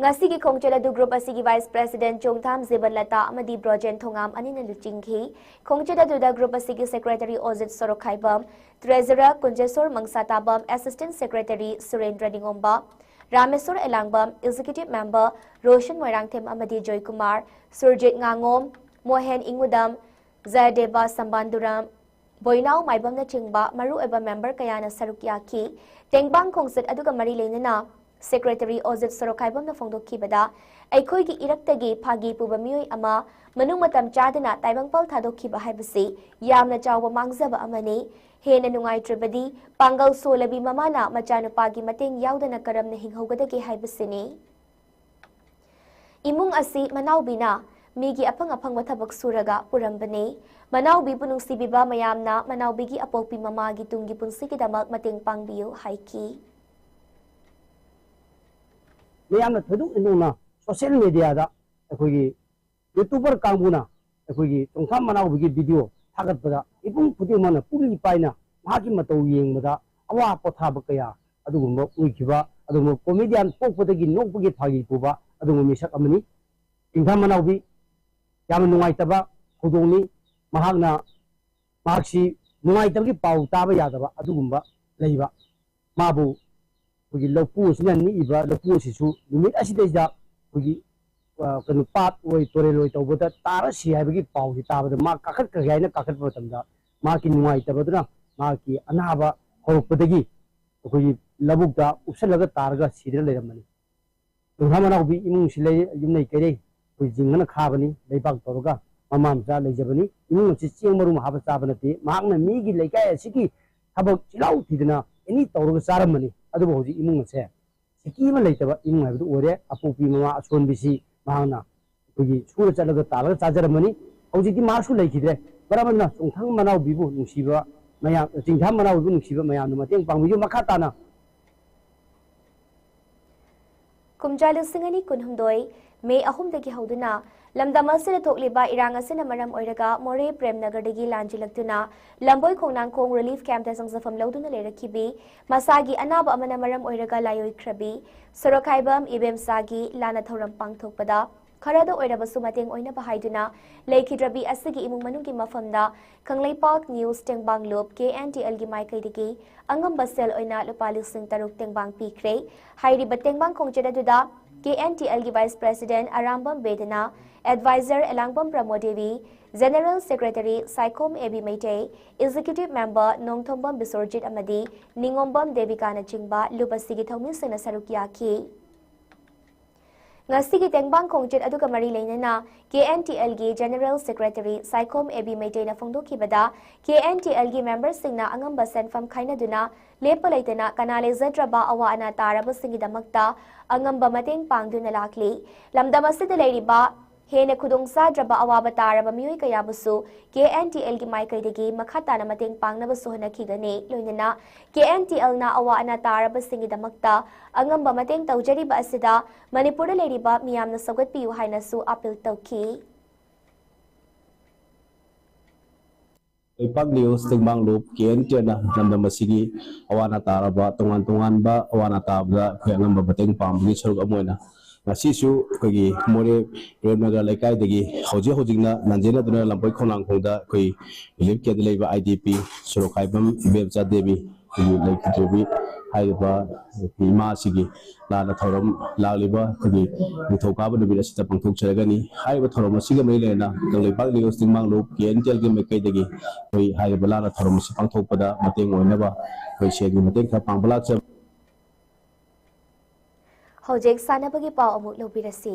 ꯉꯁꯤꯒꯤ ꯈꯣꯡꯆꯠ ꯑꯗꯨ ꯒ꯭ꯔꯨꯞ ꯑꯁꯤꯒꯤ ꯚꯥꯏꯁ ꯄ꯭ꯔꯦꯁꯤꯗꯦꯟꯠ ꯆꯣꯡꯊꯥꯝ ꯖꯤꯕꯟꯂꯇꯥ ꯑꯃꯗꯤ ꯕ꯭ꯔꯣꯖꯦꯟ ꯊꯣꯉꯥꯝ ꯑꯅꯤꯅ ꯂꯨꯆꯤꯡꯈꯤ꯫ ꯈꯣꯡꯆꯠ ꯑꯗꯨꯗ ꯒ꯭ꯔꯨꯞ ꯑꯁꯤꯒꯤ secretary Ojit Sorokhaibam, treasurer Kunjeshor Mangsatabam, assistant secretary Surendra ꯅꯤꯉꯣꯝꯕ, ꯔꯥꯃꯦꯁꯣꯔ ꯑꯦꯂꯥꯡꯕꯝ, ꯑꯦꯛꯖꯤꯀ꯭ꯌꯨꯇꯤꯚ ꯃꯦꯝꯕꯔ ꯔꯣꯁꯟ ꯃꯣꯏꯔꯥꯡꯊꯦꯝ ꯑꯃꯗꯤ ꯖꯣꯏꯀꯨꯃꯥꯔ, ꯁꯨꯔꯖꯤꯠ ꯉꯥꯉꯣꯝ, ꯃꯣꯍꯦꯟ ꯏꯉꯨꯗꯝ, ꯖꯌꯗꯦꯕ ꯁꯝꯕꯥꯟꯗꯨꯔꯝ, ꯕꯣꯏꯅꯥꯎ ꯃꯥꯏꯕꯝꯅꯆꯤꯡꯕ ꯃꯔꯨꯑꯣꯏꯕ ꯃꯦꯝꯕꯔ ꯀꯌꯥꯅ ꯁꯔꯨꯛ ꯌꯥꯈꯤ꯫ ꯇꯦꯡꯕꯥꯡ ꯈꯣꯡꯆꯠ ꯑꯗꯨꯒ ꯃꯔꯤ ꯂꯩꯅꯅ ꯁꯦꯀ꯭ꯔꯦꯇꯔꯤ ꯑꯣꯖꯤꯠ ꯁꯣꯔꯣꯛꯈꯥꯏꯕꯝꯅ ꯐꯣꯡꯗꯣꯛꯈꯤꯕꯗ, ꯑꯩꯈꯣꯏꯒꯤ ꯏꯔꯛꯇꯒꯤ ꯐꯥꯒꯤ ꯄꯨꯕ ꯃꯤꯑꯣꯏ ꯑꯃ ꯃꯅꯨꯡ ꯃꯇꯝ ꯆꯥꯗꯅ ꯇꯥꯏꯕꯪꯄꯥꯜ ꯊꯥꯗꯣꯛꯈꯤꯕ ꯍꯥꯏꯕꯁꯤ ꯌꯥꯝꯅ ꯆꯥꯎꯕ ꯃꯥꯡꯖꯕ ꯑꯃꯅꯤ꯫ ꯍꯦꯟꯅ ꯅꯨꯡꯉꯥꯏꯇ꯭ꯔꯕꯗꯤ ꯄꯥꯡꯒꯜ ꯁꯣꯜꯂꯕꯤ ꯃꯃꯥꯅ ꯃꯆꯥꯅꯨꯄꯥꯒꯤ ꯃꯇꯦꯡ ꯌꯥꯎꯗꯅ ꯀꯔꯝꯅ ꯍꯤꯡꯍꯧꯒꯗꯒꯦ ꯍꯥꯏꯕꯁꯤꯅꯤ꯫ ꯏꯃꯨꯡ ꯑꯁꯤ ꯃꯅꯥꯎꯕꯤꯅ ꯃꯤꯒꯤ ꯑꯐꯪ ꯑꯐꯪꯕ ꯊꯕꯛ ꯁꯨꯔꯒ ꯄꯨꯔꯝꯕꯅꯤ꯫ ꯃꯅꯥꯎꯕꯤꯕꯨ ꯅꯨꯡꯁꯤꯕꯤꯕ ꯃꯌꯥꯝꯅ ꯃꯅꯥꯎꯕꯤꯒꯤ ꯑꯄꯣꯛꯄꯤ ꯃꯃꯥꯒꯤ ꯇꯨꯡꯒꯤ ꯄꯨꯟꯁꯤꯒꯤꯗꯃꯛ ꯃꯇꯦꯡ ꯄꯥꯡꯕꯤꯌꯨ ꯍꯥꯏꯈꯤ꯫ ꯃꯌꯥꯝꯅ ꯊꯣꯏꯗꯣꯛ ꯍꯦꯟꯗꯣꯛꯅ ꯁꯣꯁꯤꯌꯦꯜ ꯃꯦꯗꯤꯌꯥꯗ ꯑꯩꯈꯣꯏꯒꯤ ꯌꯨꯇ꯭ꯌꯨꯕꯔ ꯀꯥꯡꯕꯨꯅ ꯑꯩꯈꯣꯏꯒꯤ ꯆꯣꯡꯊꯥꯝ ꯃꯅꯥꯎꯕꯤꯒꯤ ꯚꯤꯗꯤꯑꯣ ꯊꯥꯒꯠꯄꯗ ꯃꯤꯄꯨꯝ ꯈꯨꯗꯤꯡꯃꯛꯅ ꯄꯨꯛꯅꯤꯡ ꯄꯥꯏꯅ ꯃꯍꯥꯛꯀꯤ ꯃꯇꯧ ꯌꯦꯡꯕꯗ ꯑꯋꯥ ꯄꯣꯊꯥꯕ ꯀꯌꯥ ꯑꯗꯨꯒꯨꯝꯕ ꯑꯣꯏꯈꯤꯕ, ꯑꯗꯨꯒꯨꯝꯕ comedian ꯄꯣꯛꯄꯗꯒꯤ ꯅꯣꯛꯄꯒꯤ ꯐꯥꯒꯤ ꯄꯨꯕ ꯑꯗꯨꯒꯨꯝꯕ ꯃꯤꯁꯛ ꯑꯃꯅꯤ꯫ ꯆꯤꯡꯊꯥ ꯃꯅꯥꯎꯕꯤ, ꯌꯥꯝꯅ ꯅꯨꯡꯉꯥꯏꯇꯕ ꯊꯧꯗꯣꯛꯅꯤ꯫ ꯃꯍꯥꯛꯅ, ꯃꯍꯥꯛꯁꯤ ꯅꯨꯡꯉꯥꯏꯇꯕꯒꯤ ꯄꯥꯎ ꯇꯥꯕ ꯌꯥꯗꯕ ꯑꯗꯨꯒꯨꯝꯕ ꯂꯩꯕ꯫ ꯃꯥꯕꯨ ꯑꯩꯈꯣꯏꯒꯤ ꯂꯧꯄꯨ ꯑꯁꯤꯅ ꯅꯤꯛꯏꯕ ꯂꯧꯄꯨ ꯑꯁꯤꯁꯨ ꯅꯨꯃꯤꯠ ꯑꯁꯤꯗꯩꯗ ꯑꯩꯈꯣꯏꯒꯤ, ꯑ, ꯀꯩꯅꯣ, ꯄꯥꯠ ꯑꯣꯏ ꯇꯨꯔꯦꯜ ꯑꯣꯏ ꯇꯧꯕꯗ ꯇꯥꯔ ꯁꯤ ꯍꯥꯏꯕꯒꯤ ꯄꯥꯎꯁꯤ ꯇꯥꯕꯗ ꯃꯥ ꯀꯥꯈꯠꯈ꯭ꯔꯒꯦ ꯍꯥꯏꯅ ꯀꯥꯈꯠꯄ ꯃꯇꯝꯗ ꯃꯍꯥꯛꯀꯤ ꯅꯨꯡꯉꯥꯏꯇꯕꯗꯨꯅ ꯃꯍꯥꯛꯀꯤ ꯑꯅꯥꯕ ꯍꯧꯔꯛꯄꯗꯒꯤ ꯑꯩꯈꯣꯏꯒꯤ ꯂꯧꯕꯨꯛꯇ ꯎꯞꯁꯜꯂꯒ ꯇꯥꯔꯒ ꯁꯤꯗꯨꯅ ꯂꯩꯔꯝꯕꯅꯤ꯫ ꯆꯤꯡꯊꯥ ꯃꯅꯥꯎꯕꯤ ꯏꯃꯨꯡꯁꯤ ꯂꯩ, ꯌꯨꯝꯂꯩ ꯀꯩꯔꯩ ꯑꯩꯈꯣꯏ ꯖꯤꯡꯒꯅ ꯈꯥꯕꯅꯤ, ꯂꯩꯕꯥꯛ ꯇꯧꯔꯒ ꯃꯃꯥ ꯃꯆꯥ ꯂꯩꯖꯕꯅꯤ꯫ ꯏꯃꯨꯡ ꯑꯁꯤ ꯆꯦꯡ ꯃꯔꯨꯝ ꯍꯥꯞꯄ ꯆꯥꯕ ꯅꯠꯇꯦ꯫ ꯃꯍꯥꯛꯅ ꯃꯤꯒꯤ ꯂꯩꯀꯥꯏ ꯑꯁꯤꯒꯤ ꯊꯕꯛ ꯆꯤꯜꯍꯥꯎ ꯊꯤꯗꯅ ꯑꯦꯅꯤ ꯇꯧꯔꯒ ꯆꯥꯔꯝꯕꯅꯤ꯫ ꯑꯗꯨꯕꯨ ꯍꯧꯖꯤꯛ ꯏꯃꯨꯡ ꯑꯁꯦ ꯁꯤꯀꯤ ꯑꯃ ꯂꯩꯇꯕ ꯏꯃꯨꯡ ꯍꯥꯏꯕꯗꯨ ꯑꯣꯏꯔꯦ꯫ ꯑꯄꯣꯛꯄꯤ ꯃꯃꯥ ꯑꯁꯣꯟꯕꯤꯁꯤ ꯃꯍꯥꯛꯅ ꯑꯩꯈꯣꯏꯒꯤ ꯁꯨꯔ ꯆꯠꯂꯒ ꯇꯥꯜꯂꯒ ꯆꯥꯖꯔꯝꯕꯅꯤ꯫ ꯍꯧꯖꯤꯛꯇꯤ ꯃꯍꯥꯛꯁꯨ ꯂꯩꯈꯤꯗ꯭ꯔꯦ꯫ ꯃꯔꯝ ꯑꯗꯨꯅ ꯆꯣꯡꯊꯥꯝ ꯃꯅꯥꯎꯕꯤꯕꯨ ꯅꯨꯡꯁꯤꯕ ꯃꯌꯥꯝ, ꯆꯤꯡꯊꯥꯝ ꯃꯅꯥꯎꯕꯤꯕꯨ ꯅꯨꯡꯁꯤꯕ ꯃꯌꯥꯝꯅ ꯃꯇꯦꯡ ꯄꯥꯡꯕꯤꯌꯨ꯫ ꯃꯈꯥ ꯇꯥꯅ ꯀꯨꯝꯖꯥ ꯂꯤꯁꯤꯡ ꯑꯅꯤ ꯀꯨꯟꯍꯨꯝꯗꯣꯏ ꯃꯦ ꯑꯍꯨꯝꯗꯒꯤ ꯍꯧꯗꯨꯅ ꯂꯝꯗꯝ ꯑꯁꯤꯗ ꯊꯣꯛꯂꯤꯕ ꯏꯔꯥꯡ ꯑꯁꯤꯅ ꯃꯔꯝ ꯑꯣꯏꯔꯒ ꯃꯣꯔꯦ ꯄ꯭ꯔꯦꯝ ꯅꯒꯔꯗꯒꯤ ꯂꯥꯟꯖꯤꯜꯂꯛꯇꯨꯅ ꯂꯝꯕꯣꯏ ꯈꯣꯡꯅꯥꯡꯈꯣꯡ relief camp ꯇ ꯆꯪꯖꯐꯝ ꯂꯧꯗꯨꯅ ꯂꯩꯔꯛꯈꯤꯕꯤ ꯃꯁꯥꯒꯤ ꯑꯅꯥꯕ ꯑꯃꯅ ꯃꯔꯝ ꯑꯣꯏꯔꯒ ꯂꯥꯏꯑꯣꯏꯈ꯭ꯔꯕꯤ ꯁꯣꯔꯣꯛꯈꯥꯏꯕꯝ ꯏꯕꯦꯝꯆꯥꯒꯤ ꯂꯥꯟꯅ ꯊꯧꯔꯝ ꯄꯥꯡꯊꯣꯛꯄꯗ ꯈꯔꯗ ꯑꯣꯏꯔꯕꯁꯨ ꯃꯇꯦꯡ ꯑꯣꯏꯅꯕ ꯍꯥꯏꯗꯨꯅ ꯂꯩꯈꯤꯗ꯭ꯔꯕꯤ ꯑꯁꯤꯒꯤ ꯏꯃꯨꯡ ꯃꯅꯨꯡꯒꯤ ꯃꯐꯝꯗ ꯀꯪꯂꯩꯄꯥꯛ news ꯇꯦꯡꯕꯥꯡ ꯂꯨꯞ K N T L ꯒꯤ ꯃꯥꯏꯀꯩꯗꯒꯤ ꯑꯉꯝꯕ ꯁꯦꯜ ꯑꯣꯏꯅ ꯂꯨꯄꯥ ꯂꯤꯁꯤꯡ ꯇꯔꯨꯛ ꯇꯦꯡꯕꯥꯡ ꯄꯤꯈ꯭ꯔꯦ꯫ ꯍꯥꯏꯔꯤꯕ ꯇꯦꯡꯕꯥꯡ ꯈꯣꯡꯆꯠ ꯑꯗꯨꯗ K N T L ꯒꯤ vice president ꯑꯔꯥꯝꯕꯝ ꯕꯦꯗꯅ, advisor Elangbam Pramod Devi, general secretary Saikhom A B Meitei, executive member Nongthombam Bishorjit ꯑꯃꯗꯤ ꯅꯤꯉꯣꯝꯕꯝ ꯗꯦꯕꯤꯀꯥꯅꯆꯤꯡꯕ ꯂꯨꯞ ꯑꯁꯤꯒꯤ ꯊꯧꯃꯤꯁꯤꯡꯅ ꯁꯔꯨꯛ ꯌꯥꯈꯤ꯫ ꯉꯁꯤꯒꯤ ꯇꯦꯡꯕꯥꯡ ꯈꯣꯡꯆꯠ ꯑꯗꯨꯒ ꯃꯔꯤ ꯂꯩꯅꯅ K N T L ꯒꯤ general secretary Saikhom A B ꯃꯩꯇꯩꯅ ꯐꯣꯡꯗꯣꯛꯈꯤꯕꯗ, K N T L ꯒꯤ member ꯁꯤꯡꯅ ꯑꯉꯝꯕ ꯁꯦꯟꯐꯝ ꯈꯥꯏꯅꯗꯨꯅ ꯂꯦꯞꯄ ꯂꯩꯇꯅ ꯀꯅꯥ ꯂꯩꯖꯗ꯭ꯔꯕ ꯑꯋꯥ ꯑꯅꯥ ꯇꯥꯔꯕꯁꯤꯡꯒꯤꯗꯃꯛꯇ ꯑꯉꯝꯕ ꯃꯇꯦꯡ ꯄꯥꯡꯗꯨꯅ ꯂꯥꯛꯂꯤ꯫ ꯂꯝꯗꯝ ꯑꯁꯤꯗ ꯂꯩꯔꯤꯕ ꯍꯦꯟꯅ ꯈꯨꯗꯣꯡ ꯆꯥꯗ꯭ꯔꯕ ꯑꯋꯥꯕ ꯇꯥꯔꯕ ꯃꯤꯑꯣꯏ ꯀꯌꯥꯕꯨꯁꯨ K N T L ꯒꯤ ꯃꯥꯏꯀꯩꯗꯒꯤ ꯃꯈꯥ ꯇꯥꯅ ꯃꯇꯦꯡ ꯄꯥꯡꯅꯕꯁꯨ ꯍꯣꯠꯅꯈꯤꯒꯅꯤ꯫ ꯂꯣꯏꯅꯅ K N T L ꯅ ꯑꯋꯥ ꯑꯅꯥ ꯇꯥꯔꯕꯁꯤꯡꯒꯤꯗꯃꯛꯇ ꯑꯉꯝꯕ ꯃꯇꯦꯡ ꯇꯧꯖꯔꯤꯕ ꯑꯁꯤꯗ ꯃꯅꯤꯄꯨꯔꯗ ꯂꯩꯔꯤꯕ ꯃꯤꯌꯥꯝꯅ ꯁꯧꯒꯠꯄꯤꯌꯨ ꯍꯥꯏꯅꯁꯨ appeal ꯇꯧꯈꯤ꯫ ꯂꯩꯄꯥꯛ ꯅ꯭ꯌꯨꯁ ꯇꯦꯡꯕꯥꯡꯂꯨꯞ ꯀꯦ ꯑꯦꯟ ꯇꯦꯟꯅ ꯂꯝꯗꯝ ꯑꯁꯤꯒꯤ ꯑꯋꯥ ꯑꯅꯥ ꯇꯥꯔꯕ ꯇꯣꯉꯥꯟ ꯇꯣꯉꯥꯟꯕ ꯑꯋꯥ ꯑꯅꯥ ꯇꯥꯕꯗ ꯑꯩꯈꯣꯏ ꯑꯉꯝꯕ ꯃꯇꯦꯡ ꯄꯥꯡꯕꯒꯤ ꯁꯔꯨꯛ ꯑꯃ ꯑꯣꯏꯅ ꯉꯁꯤꯁꯨ ꯑꯩꯈꯣꯏꯒꯤ ꯃꯣꯔꯦ ꯄ꯭ꯔꯦꯝꯅꯒꯔ ꯂꯩꯀꯥꯏꯗꯒꯤ ꯍꯧꯖꯤꯛ ꯍꯧꯖꯤꯛꯅ ꯂꯥꯟꯖꯦꯟꯅꯗꯨꯅ ꯂꯝꯕꯣꯏ ꯈꯣꯡꯅꯥꯡꯈꯣꯡꯗ ꯑꯩꯈꯣꯏ ꯔꯤꯂꯤꯐ ꯀꯦꯝꯞꯇ ꯂꯩꯕ ꯑꯥꯏ ꯗꯤ ꯄꯤ ꯁꯣꯔꯣꯛꯈꯥꯏꯕꯝ ꯏꯕꯦꯝꯆꯥ ꯗꯦꯕꯤ ꯑꯩꯈꯣꯏꯒꯤ ꯂꯩꯈꯤꯗ꯭ꯔꯕꯤ ꯍꯥꯏꯔꯤꯕ ꯏꯃꯥꯁꯤꯒꯤ ꯂꯥꯟꯅ ꯊꯧꯔꯝ ꯂꯥꯛꯂꯤꯕ ꯑꯩꯈꯣꯏꯒꯤ ꯅꯤꯡꯊꯧꯀꯥꯕ ꯅꯨꯃꯤꯠ ꯑꯁꯤꯗ ꯄꯥꯡꯊꯣꯛꯆꯔꯒꯅꯤ꯫ ꯍꯥꯏꯔꯤꯕ ꯊꯧꯔꯝ ꯑꯁꯤꯒ ꯃꯔꯤ ꯂꯩꯅꯅ ꯀꯪꯂꯩꯄꯥꯛ ꯅ꯭ꯌꯨꯁ ꯇꯦꯡꯕꯥꯡꯂꯨꯞ ꯀꯦ ꯑꯦꯟ ꯇꯦꯟꯒꯤ ꯃꯥꯏꯀꯩꯗꯒꯤ ꯑꯩꯈꯣꯏ ꯍꯥꯏꯔꯤꯕ ꯂꯥꯟꯅ ꯊꯧꯔꯝ ꯑꯁꯤ ꯄꯥꯡꯊꯣꯛꯄꯗ ꯃꯇꯦꯡ ꯑꯣꯏꯅꯕ ꯑꯩꯈꯣꯏ ꯁꯦꯜꯒꯤ ꯃꯇꯦꯡ ꯈꯔ ꯄꯥꯡꯕ ꯂꯥꯛꯆꯕ꯫ ꯍꯧꯖꯤꯛ ꯁꯥꯟꯅꯕꯒꯤ ꯄꯥꯎ ꯑꯃꯨꯛ ꯂꯧꯕꯤꯔꯁꯤ꯫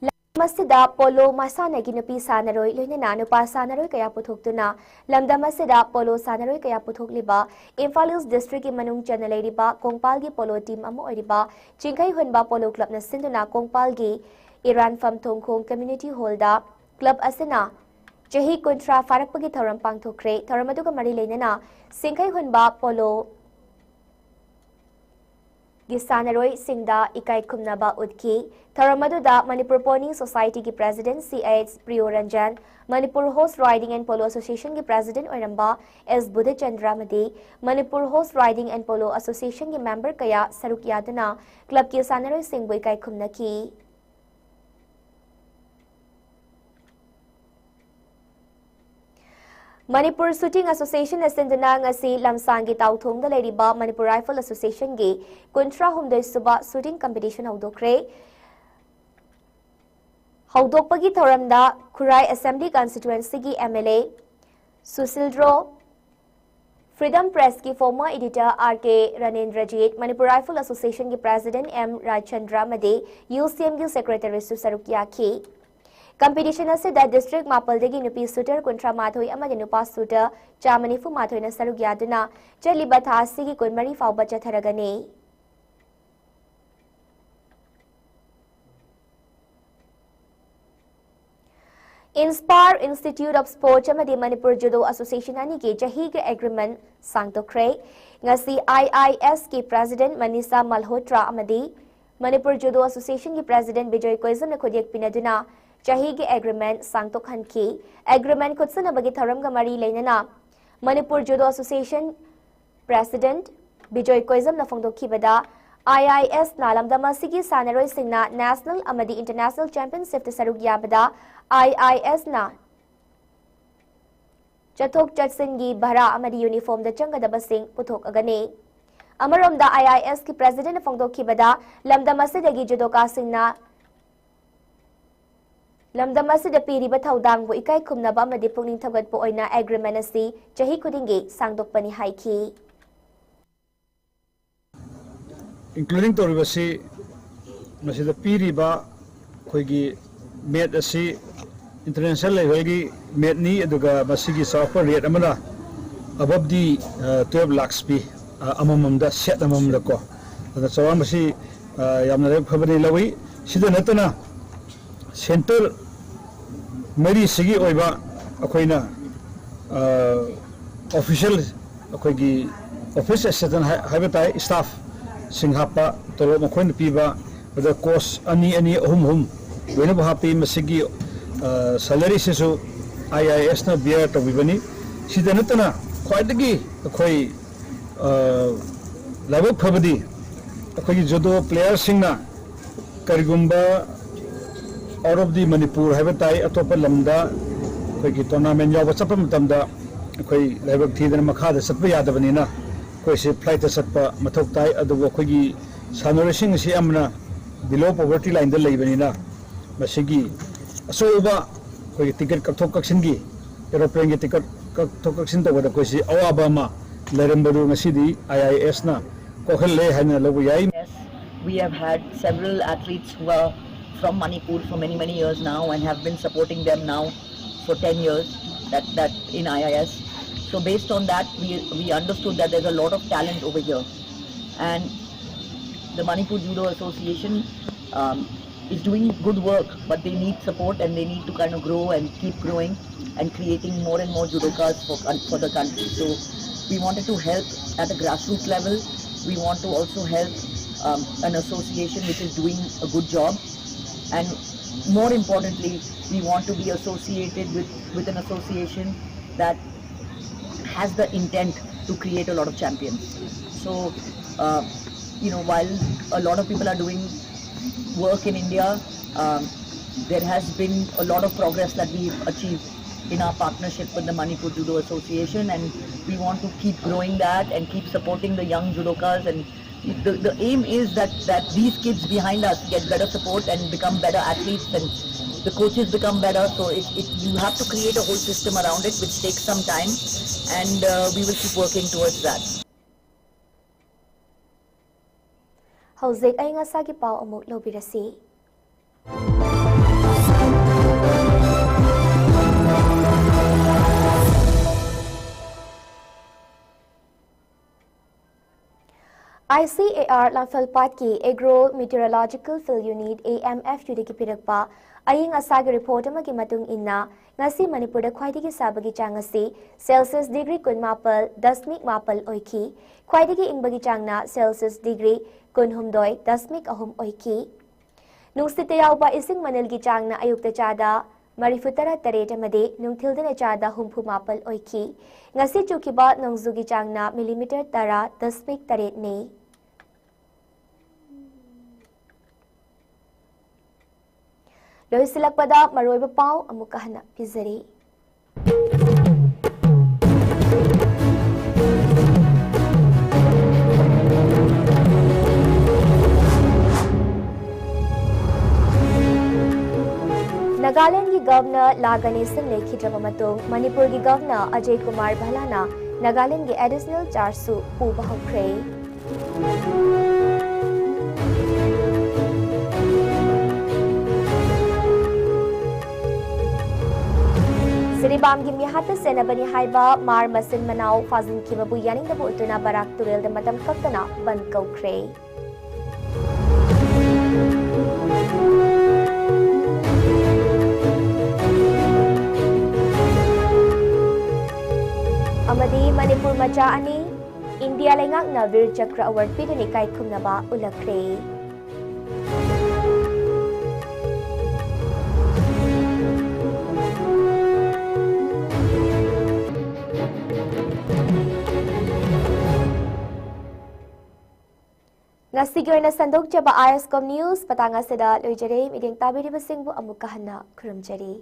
ꯂꯝꯗꯝ ꯑꯁꯤꯗ ꯄꯣꯂꯣ ꯃꯁꯥꯟꯅꯒꯤ ꯅꯨꯄꯤ ꯁꯥꯟꯅꯔꯣꯏ ꯂꯣꯏꯅꯅ ꯅꯨꯄꯥ ꯁꯥꯟꯅꯔꯣꯏ ꯀꯌꯥ ꯄꯨꯊꯣꯛꯇꯨꯅ ꯂꯝꯗꯝ ꯑꯁꯤꯗ ꯄꯣꯂꯣ ꯁꯥꯟꯅꯔꯣꯏ ꯀꯌꯥ ꯄꯨꯊꯣꯛꯂꯤꯕ ꯏꯝꯐꯥꯜ ꯏꯁ ꯗꯤꯁꯇ꯭ꯔꯤꯛꯀꯤ ꯃꯅꯨꯡ ꯆꯟꯅ ꯂꯩꯔꯤꯕ ꯀꯣꯡꯄꯥꯜꯒꯤ ꯄꯣꯂꯣ ꯇꯤꯝ ꯑꯃ ꯑꯣꯏꯔꯤꯕ ꯆꯤꯡꯈꯩ ꯍꯨꯟꯕ ꯄꯣꯂꯣ ꯀ꯭ꯂꯕꯅ ꯁꯤꯟꯗꯨꯅ ꯀꯣꯡꯄꯥꯜꯒꯤ ꯏꯔꯥꯟꯐꯝ ꯊꯣꯡꯈꯣꯡ ꯀꯝꯃ꯭ꯌꯨꯅꯤꯇꯤ ꯍꯣꯜꯗ ꯀ꯭ꯂꯕ ꯑꯁꯤꯅ ꯆꯍꯤ ꯀꯨꯟꯊ꯭ꯔꯥ ꯐꯥꯔꯛꯄꯒꯤ ꯊꯧꯔꯝ ꯄꯥꯡꯊꯣꯛꯈ꯭ꯔꯦ꯫ ꯊꯧꯔꯝ ꯑꯗꯨꯒ ꯃꯔꯤ ꯂꯩꯅꯅ ꯆꯤꯡꯈꯩ ꯍꯨꯟꯕ ꯄꯣꯂꯣ ꯒꯤ ꯁꯥꯟꯅꯔꯣꯏꯁꯤꯡꯗ ꯏꯀꯥꯏ ꯈꯨꯝꯅꯕ ꯎꯠꯈꯤ꯫ ꯊꯧꯔꯝ ꯑꯗꯨꯗ ꯃꯅꯤꯄꯨꯔ ꯄꯣꯅꯤ ꯁꯣꯁꯥꯏꯇꯤꯒꯤ president C H Priyoranjan, Manipur horse riding and polo ꯑꯦꯁꯣꯁꯤꯌꯦꯁꯟꯒꯤ ꯄ꯭ꯔꯦꯁꯤꯗꯦꯟꯠ ꯑꯣꯏꯔꯝꯕ ꯑꯦꯁ ꯕꯨꯙꯆꯟꯗ꯭ꯔ ꯑꯃꯗꯤ Manipur horse riding and polo ꯑꯦꯁꯣꯁꯤꯌꯦꯁꯟꯒꯤ ꯃꯦꯝꯕꯔ ꯀꯌꯥ ꯁꯔꯨꯛ ꯌꯥꯗꯨꯅ ꯀ꯭ꯂꯕꯀꯤ ꯁꯥꯟꯅꯔꯣꯏꯁꯤꯡꯕꯨ ꯏꯀꯥꯏ ꯈꯨꯝꯅꯈꯤ꯫ ꯃꯅꯤꯄꯨꯔ ꯁꯨꯇꯤꯡ ꯑꯦꯁꯣꯁꯤꯌꯦꯁꯟꯅ ꯁꯤꯟꯗꯨꯅ ꯉꯁꯤ ꯂꯝꯁꯥꯡꯒꯤ ꯇꯥꯎꯊꯣꯡꯗ ꯂꯩꯔꯤꯕ ꯃꯅꯤꯄꯨꯔ ꯔꯥꯏꯐꯜ ꯑꯦꯁꯣꯁꯤꯌꯦꯁꯟꯒꯤ ꯀꯨꯟꯊ꯭ꯔꯥ ꯍꯨꯝꯗꯣꯏ ꯁꯨꯕ ꯁꯨꯇꯤꯡ ꯀꯝꯄꯤꯇꯤꯁꯟ ꯍꯧꯗꯣꯛꯈ꯭ꯔꯦ꯫ ꯍꯧꯗꯣꯛꯄꯒꯤ ꯊꯧꯔꯝꯗ ꯈꯨꯔꯥꯏ ꯑꯦꯁꯦꯝꯕ꯭ꯂꯤ ꯀꯟꯁꯇꯤꯇ꯭ꯋꯦꯟꯁꯤꯒꯤ ꯑꯦꯝ ꯑꯦꯜ ꯑꯦ ꯁꯨꯁꯤꯜꯗ꯭ꯔꯣ, ꯐ꯭ꯔꯤꯗꯝ ꯄ꯭ꯔꯦꯁꯀꯤ former editor R K Ranendrajit, Manipur rifle ꯑꯦꯁꯣꯁꯤꯌꯦꯁꯟꯒꯤ ꯄ꯭ꯔꯦꯁꯤꯗꯦꯟꯠ ꯑꯦꯝ ꯔꯥꯖꯆꯟꯗ꯭ꯔ ꯑꯃꯗꯤ ꯌꯨ ꯁꯤ ꯑꯦꯝꯒꯤ ꯁꯦꯀ꯭ꯔꯦꯇꯔꯤꯁꯨ ꯁꯔꯨꯛ ꯌꯥꯈꯤ꯫ ꯀꯝꯄꯤꯇꯤꯁꯟ ꯑꯁꯤꯗ ꯗꯤꯁꯇ꯭ꯔꯤꯛ ꯃꯥꯄꯜꯗꯒꯤ ꯅꯨꯄꯤ ꯁꯨꯇꯔ ꯀꯨꯟꯊ꯭ꯔꯥ ꯃꯥꯊꯣꯏ ꯑꯃꯗꯤ ꯅꯨꯄꯥ ꯁꯨꯇꯔ ꯆꯥꯝꯃ ꯅꯤꯐꯨ ꯃꯥꯊꯣꯏꯅ ꯁꯔꯨꯛ ꯌꯥꯗꯨꯅ ꯆꯠꯂꯤꯕ ꯊꯥ ꯑꯁꯤꯒꯤ ꯀꯨꯟꯃꯔꯤ ꯐꯥꯎꯕ ꯆꯠꯊꯔꯒꯅꯤ꯫ ꯏꯟꯁꯄꯥꯌꯔ ꯏꯟꯁꯇꯤꯇ꯭ꯌꯨꯠ ꯑꯣꯐ ꯁ꯭ꯄꯣꯔꯠꯁ ꯑꯃꯗꯤ ꯃꯅꯤꯄꯨꯔ ꯖꯨꯗꯣ ꯑꯦꯁꯣꯁꯤꯌꯦꯁꯟ ꯑꯅꯤꯒꯤ ꯆꯍꯤꯒꯤ ꯑꯦꯒ꯭ꯔꯤꯃꯦꯟꯠ ꯁꯥꯡꯗꯣꯛꯈ꯭ꯔꯦ꯫ ꯉꯁꯤ ꯑꯥꯏ ꯑꯥꯏ ꯑꯦꯁꯀꯤ ꯄ꯭ꯔꯦꯁꯤꯗꯦꯟꯠ ꯃꯅꯤꯁꯥ ꯃꯜꯍꯣꯇ꯭ꯔꯥ ꯑꯃꯗꯤ ꯃꯅꯤꯄꯨꯔ ꯖꯨꯗꯣ ꯑꯦꯁꯣꯁꯤꯌꯦꯁꯟꯒꯤ ꯄ꯭ꯔꯦꯁꯤꯗꯦꯟꯠ ꯕꯤꯖꯣꯏ ꯀꯣꯏꯖꯝꯅ ꯈꯨꯠꯌꯦꯛ ꯄꯤꯅꯗꯨꯅ ꯆꯍꯤꯒꯤ ꯑꯦꯒ꯭ꯔꯤꯃꯦꯟꯠ ꯁꯥꯡꯗꯣꯛꯍꯟꯈꯤ꯫ ꯑꯦꯒ꯭ꯔꯤꯃꯦꯟꯠ ꯈꯨꯠꯁꯤꯟꯅꯕꯒꯤ ꯊꯧꯔꯝꯒ ꯃꯔꯤ ꯂꯩꯅꯅ Manipur judo association president Bijoy ꯀꯣꯏꯖꯝꯅ ꯐꯣꯡꯗꯣꯛꯈꯤꯕꯗ, ꯑꯥꯏ ꯑꯥꯏ ꯑꯦꯁꯅ ꯂꯝꯗꯝ ꯑꯁꯤꯒꯤ ꯁꯥꯟꯅꯔꯣꯏꯁꯤꯡꯅ ꯅꯦꯁꯅꯦꯜ ꯑꯃꯗꯤ ꯏꯟꯇꯔꯅꯦꯁꯅꯦꯜ ꯆꯦꯝꯄꯤꯌꯟꯁꯤꯞꯇ ꯁꯔꯨꯛ ꯌꯥꯕꯗ ꯑꯥꯏ ꯑꯥꯏ ꯑꯦꯁꯅ ꯆꯠꯊꯣꯛ ꯆꯠꯁꯤꯟꯒꯤ ꯚꯔꯥ ꯑꯃꯗꯤ ꯌꯨꯅꯤꯐꯣꯔꯝꯗ ꯆꯪꯒꯗꯕꯁꯤꯡ ꯄꯨꯊꯣꯛꯑꯒꯅꯤ꯫ ꯑꯃꯔꯣꯝꯗ, ꯑꯥꯏ ꯑꯥꯏ ꯑꯦꯁꯀꯤ ꯄ꯭ꯔꯦꯁꯤꯗꯦꯟꯠꯅ ꯐꯣꯡꯗꯣꯛꯈꯤꯕꯗ, ꯂꯝꯗꯝ ꯑꯁꯤꯗꯒꯤ ꯖꯨꯗꯣꯀꯥꯁꯤꯡꯅ ꯂꯝꯗꯝ ꯑꯁꯤꯗ ꯄꯤꯔꯤꯕ ꯊꯧꯗꯥꯡꯕꯨ ꯏꯀꯥꯏ ꯈꯨꯝꯅꯕ ꯑꯃꯗꯤ ꯄꯨꯛꯅꯤꯡ ꯊꯧꯒꯠꯄ ꯑꯣꯏꯅ ꯑꯦꯒ꯭ꯔꯤꯃꯦꯟ ꯑꯁꯤ ꯆꯍꯤ ꯈꯨꯗꯤꯡꯒꯤ ꯁꯥꯡꯗꯣꯛꯄꯅꯤ ꯍꯥꯏꯈꯤ꯫ ꯏꯟꯀ꯭ꯂꯨꯗꯤꯡ ꯇꯧꯔꯤꯕꯁꯤ ꯃꯁꯤꯗ ꯄꯤꯔꯤꯕ ꯑꯩꯈꯣꯏꯒꯤ ꯃꯦꯠ ꯑꯁꯤ ꯏꯟꯇꯔꯅꯦꯁꯅꯦꯜ ꯂꯦꯚꯦꯜꯒꯤ ꯃꯦꯠꯅꯤ, ꯑꯗꯨꯒ ꯃꯁꯤꯒꯤ ꯆꯥꯎꯔꯥꯛꯄ ꯔꯦꯠ ꯑꯃꯅ ꯑꯕꯞ ꯗꯤ ꯇꯨꯌꯦꯜꯞ ꯂꯥꯛꯁ ꯄꯤ, ꯑ, ꯑꯃꯃꯝꯗ, ꯁꯦꯠ ꯑꯃꯃꯝꯗꯀꯣ꯫ ꯑꯗꯨꯅ ꯆꯥꯎꯔꯥꯛ ꯃꯁꯤ, ꯑ, ꯌꯥꯝꯅ ꯂꯥꯏꯕꯛ ꯐꯕꯅꯤ ꯂꯧꯏ꯫ ꯁꯤꯗ ꯅꯠꯇꯅ ꯁꯦꯟꯇꯔ ꯃꯔꯤꯁꯤꯒꯤ ꯑꯣꯏꯕ ꯑꯩꯈꯣꯏꯅ, ꯑ, ꯑꯣꯐꯤꯁꯤꯌꯦꯜ, ꯑꯩꯈꯣꯏꯒꯤ ꯑꯣꯐꯤꯁ ꯑꯦꯁꯤꯁꯇꯦꯟꯠ ꯍꯥꯏ-, ꯍꯥꯏꯕ ꯇꯥꯏ, ꯁ꯭ꯇꯥꯐꯁꯤꯡ ꯍꯥꯞꯄ, ꯇꯣꯂꯣꯞ ꯃꯈꯣꯏꯅ ꯄꯤꯕ, ꯑꯗ ꯀꯣꯁ ꯑꯅꯤ ꯑꯅꯤ, ꯑꯍꯨꯝ ꯑꯍꯨꯝ ꯂꯣꯏꯅꯃꯛ ꯍꯥꯞꯄꯤ꯫ ꯃꯁꯤꯒꯤ, ꯑ, ꯁꯦꯂꯔꯤꯁꯤꯁꯨ ꯑꯥꯏ ꯑꯥꯏ ꯑꯦꯁꯅ ꯕꯤꯌꯔ ꯇꯧꯕꯤꯕꯅꯤ꯫ ꯁꯤꯗ ꯅꯠꯇꯅ ꯈ꯭ꯋꯥꯏꯗꯒꯤ ꯑꯩꯈꯣꯏ, ꯑ, ꯂꯥꯏꯕꯛ ꯐꯕꯗꯤ ꯑꯩꯈꯣꯏꯒꯤ ꯖꯨꯗꯣ ꯄ꯭ꯂꯦꯌꯔꯁꯤꯡꯅ ꯀꯔꯤꯒꯨꯝꯕ ꯑꯥꯎꯠ ꯑꯣꯐ ꯗꯤ ꯃꯅꯤꯄꯨꯔ ꯍꯥꯏꯕ ꯇꯥꯏ, ꯑꯇꯣꯞꯄ ꯂꯝꯗ ꯑꯩꯈꯣꯏꯒꯤ ꯇꯣꯔꯅꯥꯃꯦꯟ ꯌꯥꯎꯕ ꯆꯠꯄ ꯃꯇꯝꯗ ꯑꯩꯈꯣꯏ ꯂꯥꯏꯕꯛ ꯊꯤꯗꯅ ꯃꯈꯥꯗ ꯆꯠꯄ ꯌꯥꯗꯕꯅꯤꯅ ꯑꯩꯈꯣꯏꯁꯦ ꯐ꯭ꯂꯥꯏꯠꯇ ꯆꯠꯄ ꯃꯊꯧ ꯇꯥꯏ꯫ ꯑꯗꯨꯕꯨ ꯑꯩꯈꯣꯏꯒꯤ ꯁꯥꯟꯅꯔꯣꯏꯁꯤꯡ ꯑꯁꯤ ꯑꯌꯥꯝꯕꯅ ꯕꯤꯂꯣ ꯄꯣꯚꯔꯇꯤ ꯂꯥꯏꯟꯗ ꯂꯩꯕꯅꯤꯅ ꯃꯁꯤꯒꯤ ꯑꯆꯧꯕ ꯑꯩꯈꯣꯏꯒꯤ ꯇꯤꯀꯦꯠ ꯀꯛꯊꯣꯛ ꯀꯛꯁꯤꯟꯒꯤ, ꯑꯦꯔꯣꯄ꯭ꯂꯦꯟꯒꯤ ꯇꯤꯀꯦꯠ ꯀꯛꯊꯣꯛ ꯀꯛꯁꯤꯟ ꯇꯧꯕꯗ ꯑꯩꯈꯣꯏꯁꯤ ꯑꯋꯥꯕ ꯑꯃ ꯂꯩꯔꯝꯕꯗꯨ ꯉꯁꯤꯗꯤ ꯑꯥꯏ ꯑꯥꯏ ꯑꯦꯁꯅ ꯀꯣꯛꯍꯜꯂꯦ ꯍꯥꯏꯅ ꯂꯧꯕ ꯌꯥꯏ꯫ We have had several athletes who are from Manipur for many, many years now and have been supporting them now for ten years that, that in I I S. So based on that, we, we understood that there's a lot of talent over here. And the Manipur Judo Association um, is doing good work, but they need support and they need to kind of grow and keep growing and creating more and more judokas for, for the country. So We wanted to help at a grassroots level. We want to also help um, an association which is doing a good job. And more importantly, we want to be associated with, with an association that has the intent to create a lot of champions. So, uh, you know, while a lot of people are doing work in India, um, there has been a lot of progress that we've achieved in our partnership with the Manipur Judo Association, and we want to keep growing that and keep supporting the young judokas. And the, the aim is that, that these kids behind us get better support and become better athletes, and the coaches become better. So it, it, you have to create a whole system around it, which takes some time, and uh, we will keep working towards that. ꯍꯧꯖꯤꯛ ꯑꯏꯪ ꯑꯁꯥꯒꯤ ꯄꯥꯎ ꯑꯃꯨꯛ ꯂꯧꯕꯤꯔꯁꯤ꯫ ICAR ꯂꯥꯡꯐꯦꯜꯄꯥꯠꯀꯤ Agro Meteorological Field Unit, AMFUꯗꯒꯤ ꯄꯤꯔꯛꯄ ꯑꯏꯪ ꯑꯁꯥꯒꯤ ꯔꯤꯄꯣꯔꯠ ꯑꯃꯒꯤ ꯃꯇꯨꯡ ꯏꯟꯅ, ꯉꯁꯤ ꯃꯅꯤꯄꯨꯔꯗ ꯈ꯭ꯋꯥꯏꯗꯒꯤ ꯁꯥꯕꯒꯤ ꯆꯥꯡ ꯑꯁꯤ Celsius degree ꯀꯨꯟꯃꯥꯄꯜ ꯗꯁꯃꯤꯛ ꯃꯥꯄꯜ ꯑꯣꯏꯈꯤ꯫ ꯈ꯭ꯋꯥꯏꯗꯒꯤ ꯏꯪꯕꯒꯤ ꯆꯥꯡꯅ Celsius degree ꯀꯨꯟꯍꯨꯝꯗꯣꯏ ꯗꯁꯃꯤꯛ ꯑꯍꯨꯝ ꯑꯣꯏꯈꯤ꯫ ꯅꯨꯡꯁꯤꯠꯇ ꯌꯥꯎꯕ ꯏꯁꯤꯡ ꯃꯅꯤꯜꯒꯤ ꯆꯥꯡꯅ ꯑꯌꯨꯛꯇ ꯆꯥꯗ ꯃꯔꯤꯐꯨ ꯇꯔꯥ ꯇꯔꯦꯠ ꯑꯃꯗꯤ ꯅꯨꯡꯊꯤꯜꯗꯅ ꯆꯥꯗ ꯍꯨꯝꯐꯨ ꯃꯥꯄꯜ ꯑꯣꯏꯈꯤ꯫ ꯉꯁꯤ ꯆꯨꯈꯤꯕ ꯅꯣꯡꯖꯨꯒꯤ ꯆꯥꯡꯅ ꯃꯤꯂꯤꯃꯤꯇꯔ ꯇꯔꯥ ꯗꯁꯃꯤꯛ ꯇꯔꯦꯠꯅꯤ꯫ ꯂꯣꯏꯁꯤꯜꯂꯛꯄꯗ ꯃꯔꯨꯑꯣꯏꯕ ꯄꯥꯎ ꯑꯃꯨꯛꯀ ꯍꯟꯅ ꯄꯤꯖꯔꯤ꯫ ꯅꯥꯒꯥꯂꯦꯟꯗꯒꯤ ꯒꯚꯔꯅꯔ ꯂꯥ ꯒꯅꯦꯁꯟ ꯂꯩꯈꯤꯗ꯭ꯔꯕ ꯃꯇꯨꯡ, ꯃꯅꯤꯄꯨꯔꯒꯤ ꯒꯚꯔꯅꯔ ꯑꯖꯌ ꯀꯨꯃꯥꯔ ꯚꯜꯂꯥꯅ ꯅꯥꯒꯥꯂꯦꯟꯗꯒꯤ ꯑꯦꯗꯤꯁꯅꯦꯜ ꯆꯥꯔꯖꯁꯨ ꯄꯨꯕ ꯍꯧꯈ꯭ꯔꯦ꯫ ꯖꯤꯔꯤꯕꯥꯝꯒꯤ ꯃꯤꯍꯥꯠꯇ ꯁꯦꯟꯅꯕꯅꯤ ꯍꯥꯏꯕ ꯃꯥꯔ ꯃꯆꯤꯟ ꯃꯅꯥꯎ ꯐꯥꯖꯤꯟꯈꯤꯕꯕꯨ ꯌꯥꯅꯤꯡꯗꯕ ꯎꯠꯇꯨꯅ ꯕꯔꯥꯛ ꯇꯨꯔꯦꯜꯗ ꯃꯇꯝ ꯀꯛꯇꯅ ꯕꯟꯗ ꯀꯧꯈ꯭ꯔꯦ꯫ ꯑꯃꯗꯤ ꯃꯅꯤꯄꯨꯔ ꯃꯆꯥ ꯑꯅꯤ ꯏꯟꯗꯤꯌꯥ ꯂꯩꯉꯥꯛꯅ ꯕꯤꯔ ꯆꯀ꯭ꯔ ꯑꯦꯋꯥꯔꯗ ꯄꯤꯗꯨꯅ ꯏꯀꯥꯏ ꯈꯨꯝꯅꯕ ꯎꯠꯂꯛꯈ꯭ꯔꯦ꯫ ꯉꯁꯤꯒꯤ ꯑꯣꯏꯅ ꯁꯟꯗꯣꯛꯆꯕ ꯑꯥꯏ ꯑꯦꯁ ꯀꯣꯝ ꯅ꯭ꯌꯨꯁ ꯃꯇꯥꯡ ꯑꯁꯤꯗ ꯂꯣꯏꯖꯔꯦ꯫ ꯃꯤꯠꯌꯦꯡ ꯇꯥꯕꯤꯔꯤꯕꯁꯤꯡꯕꯨ ꯑꯃꯨꯛꯀ ꯍꯟꯅ ꯈꯨꯔꯨꯝꯖꯔꯤ꯫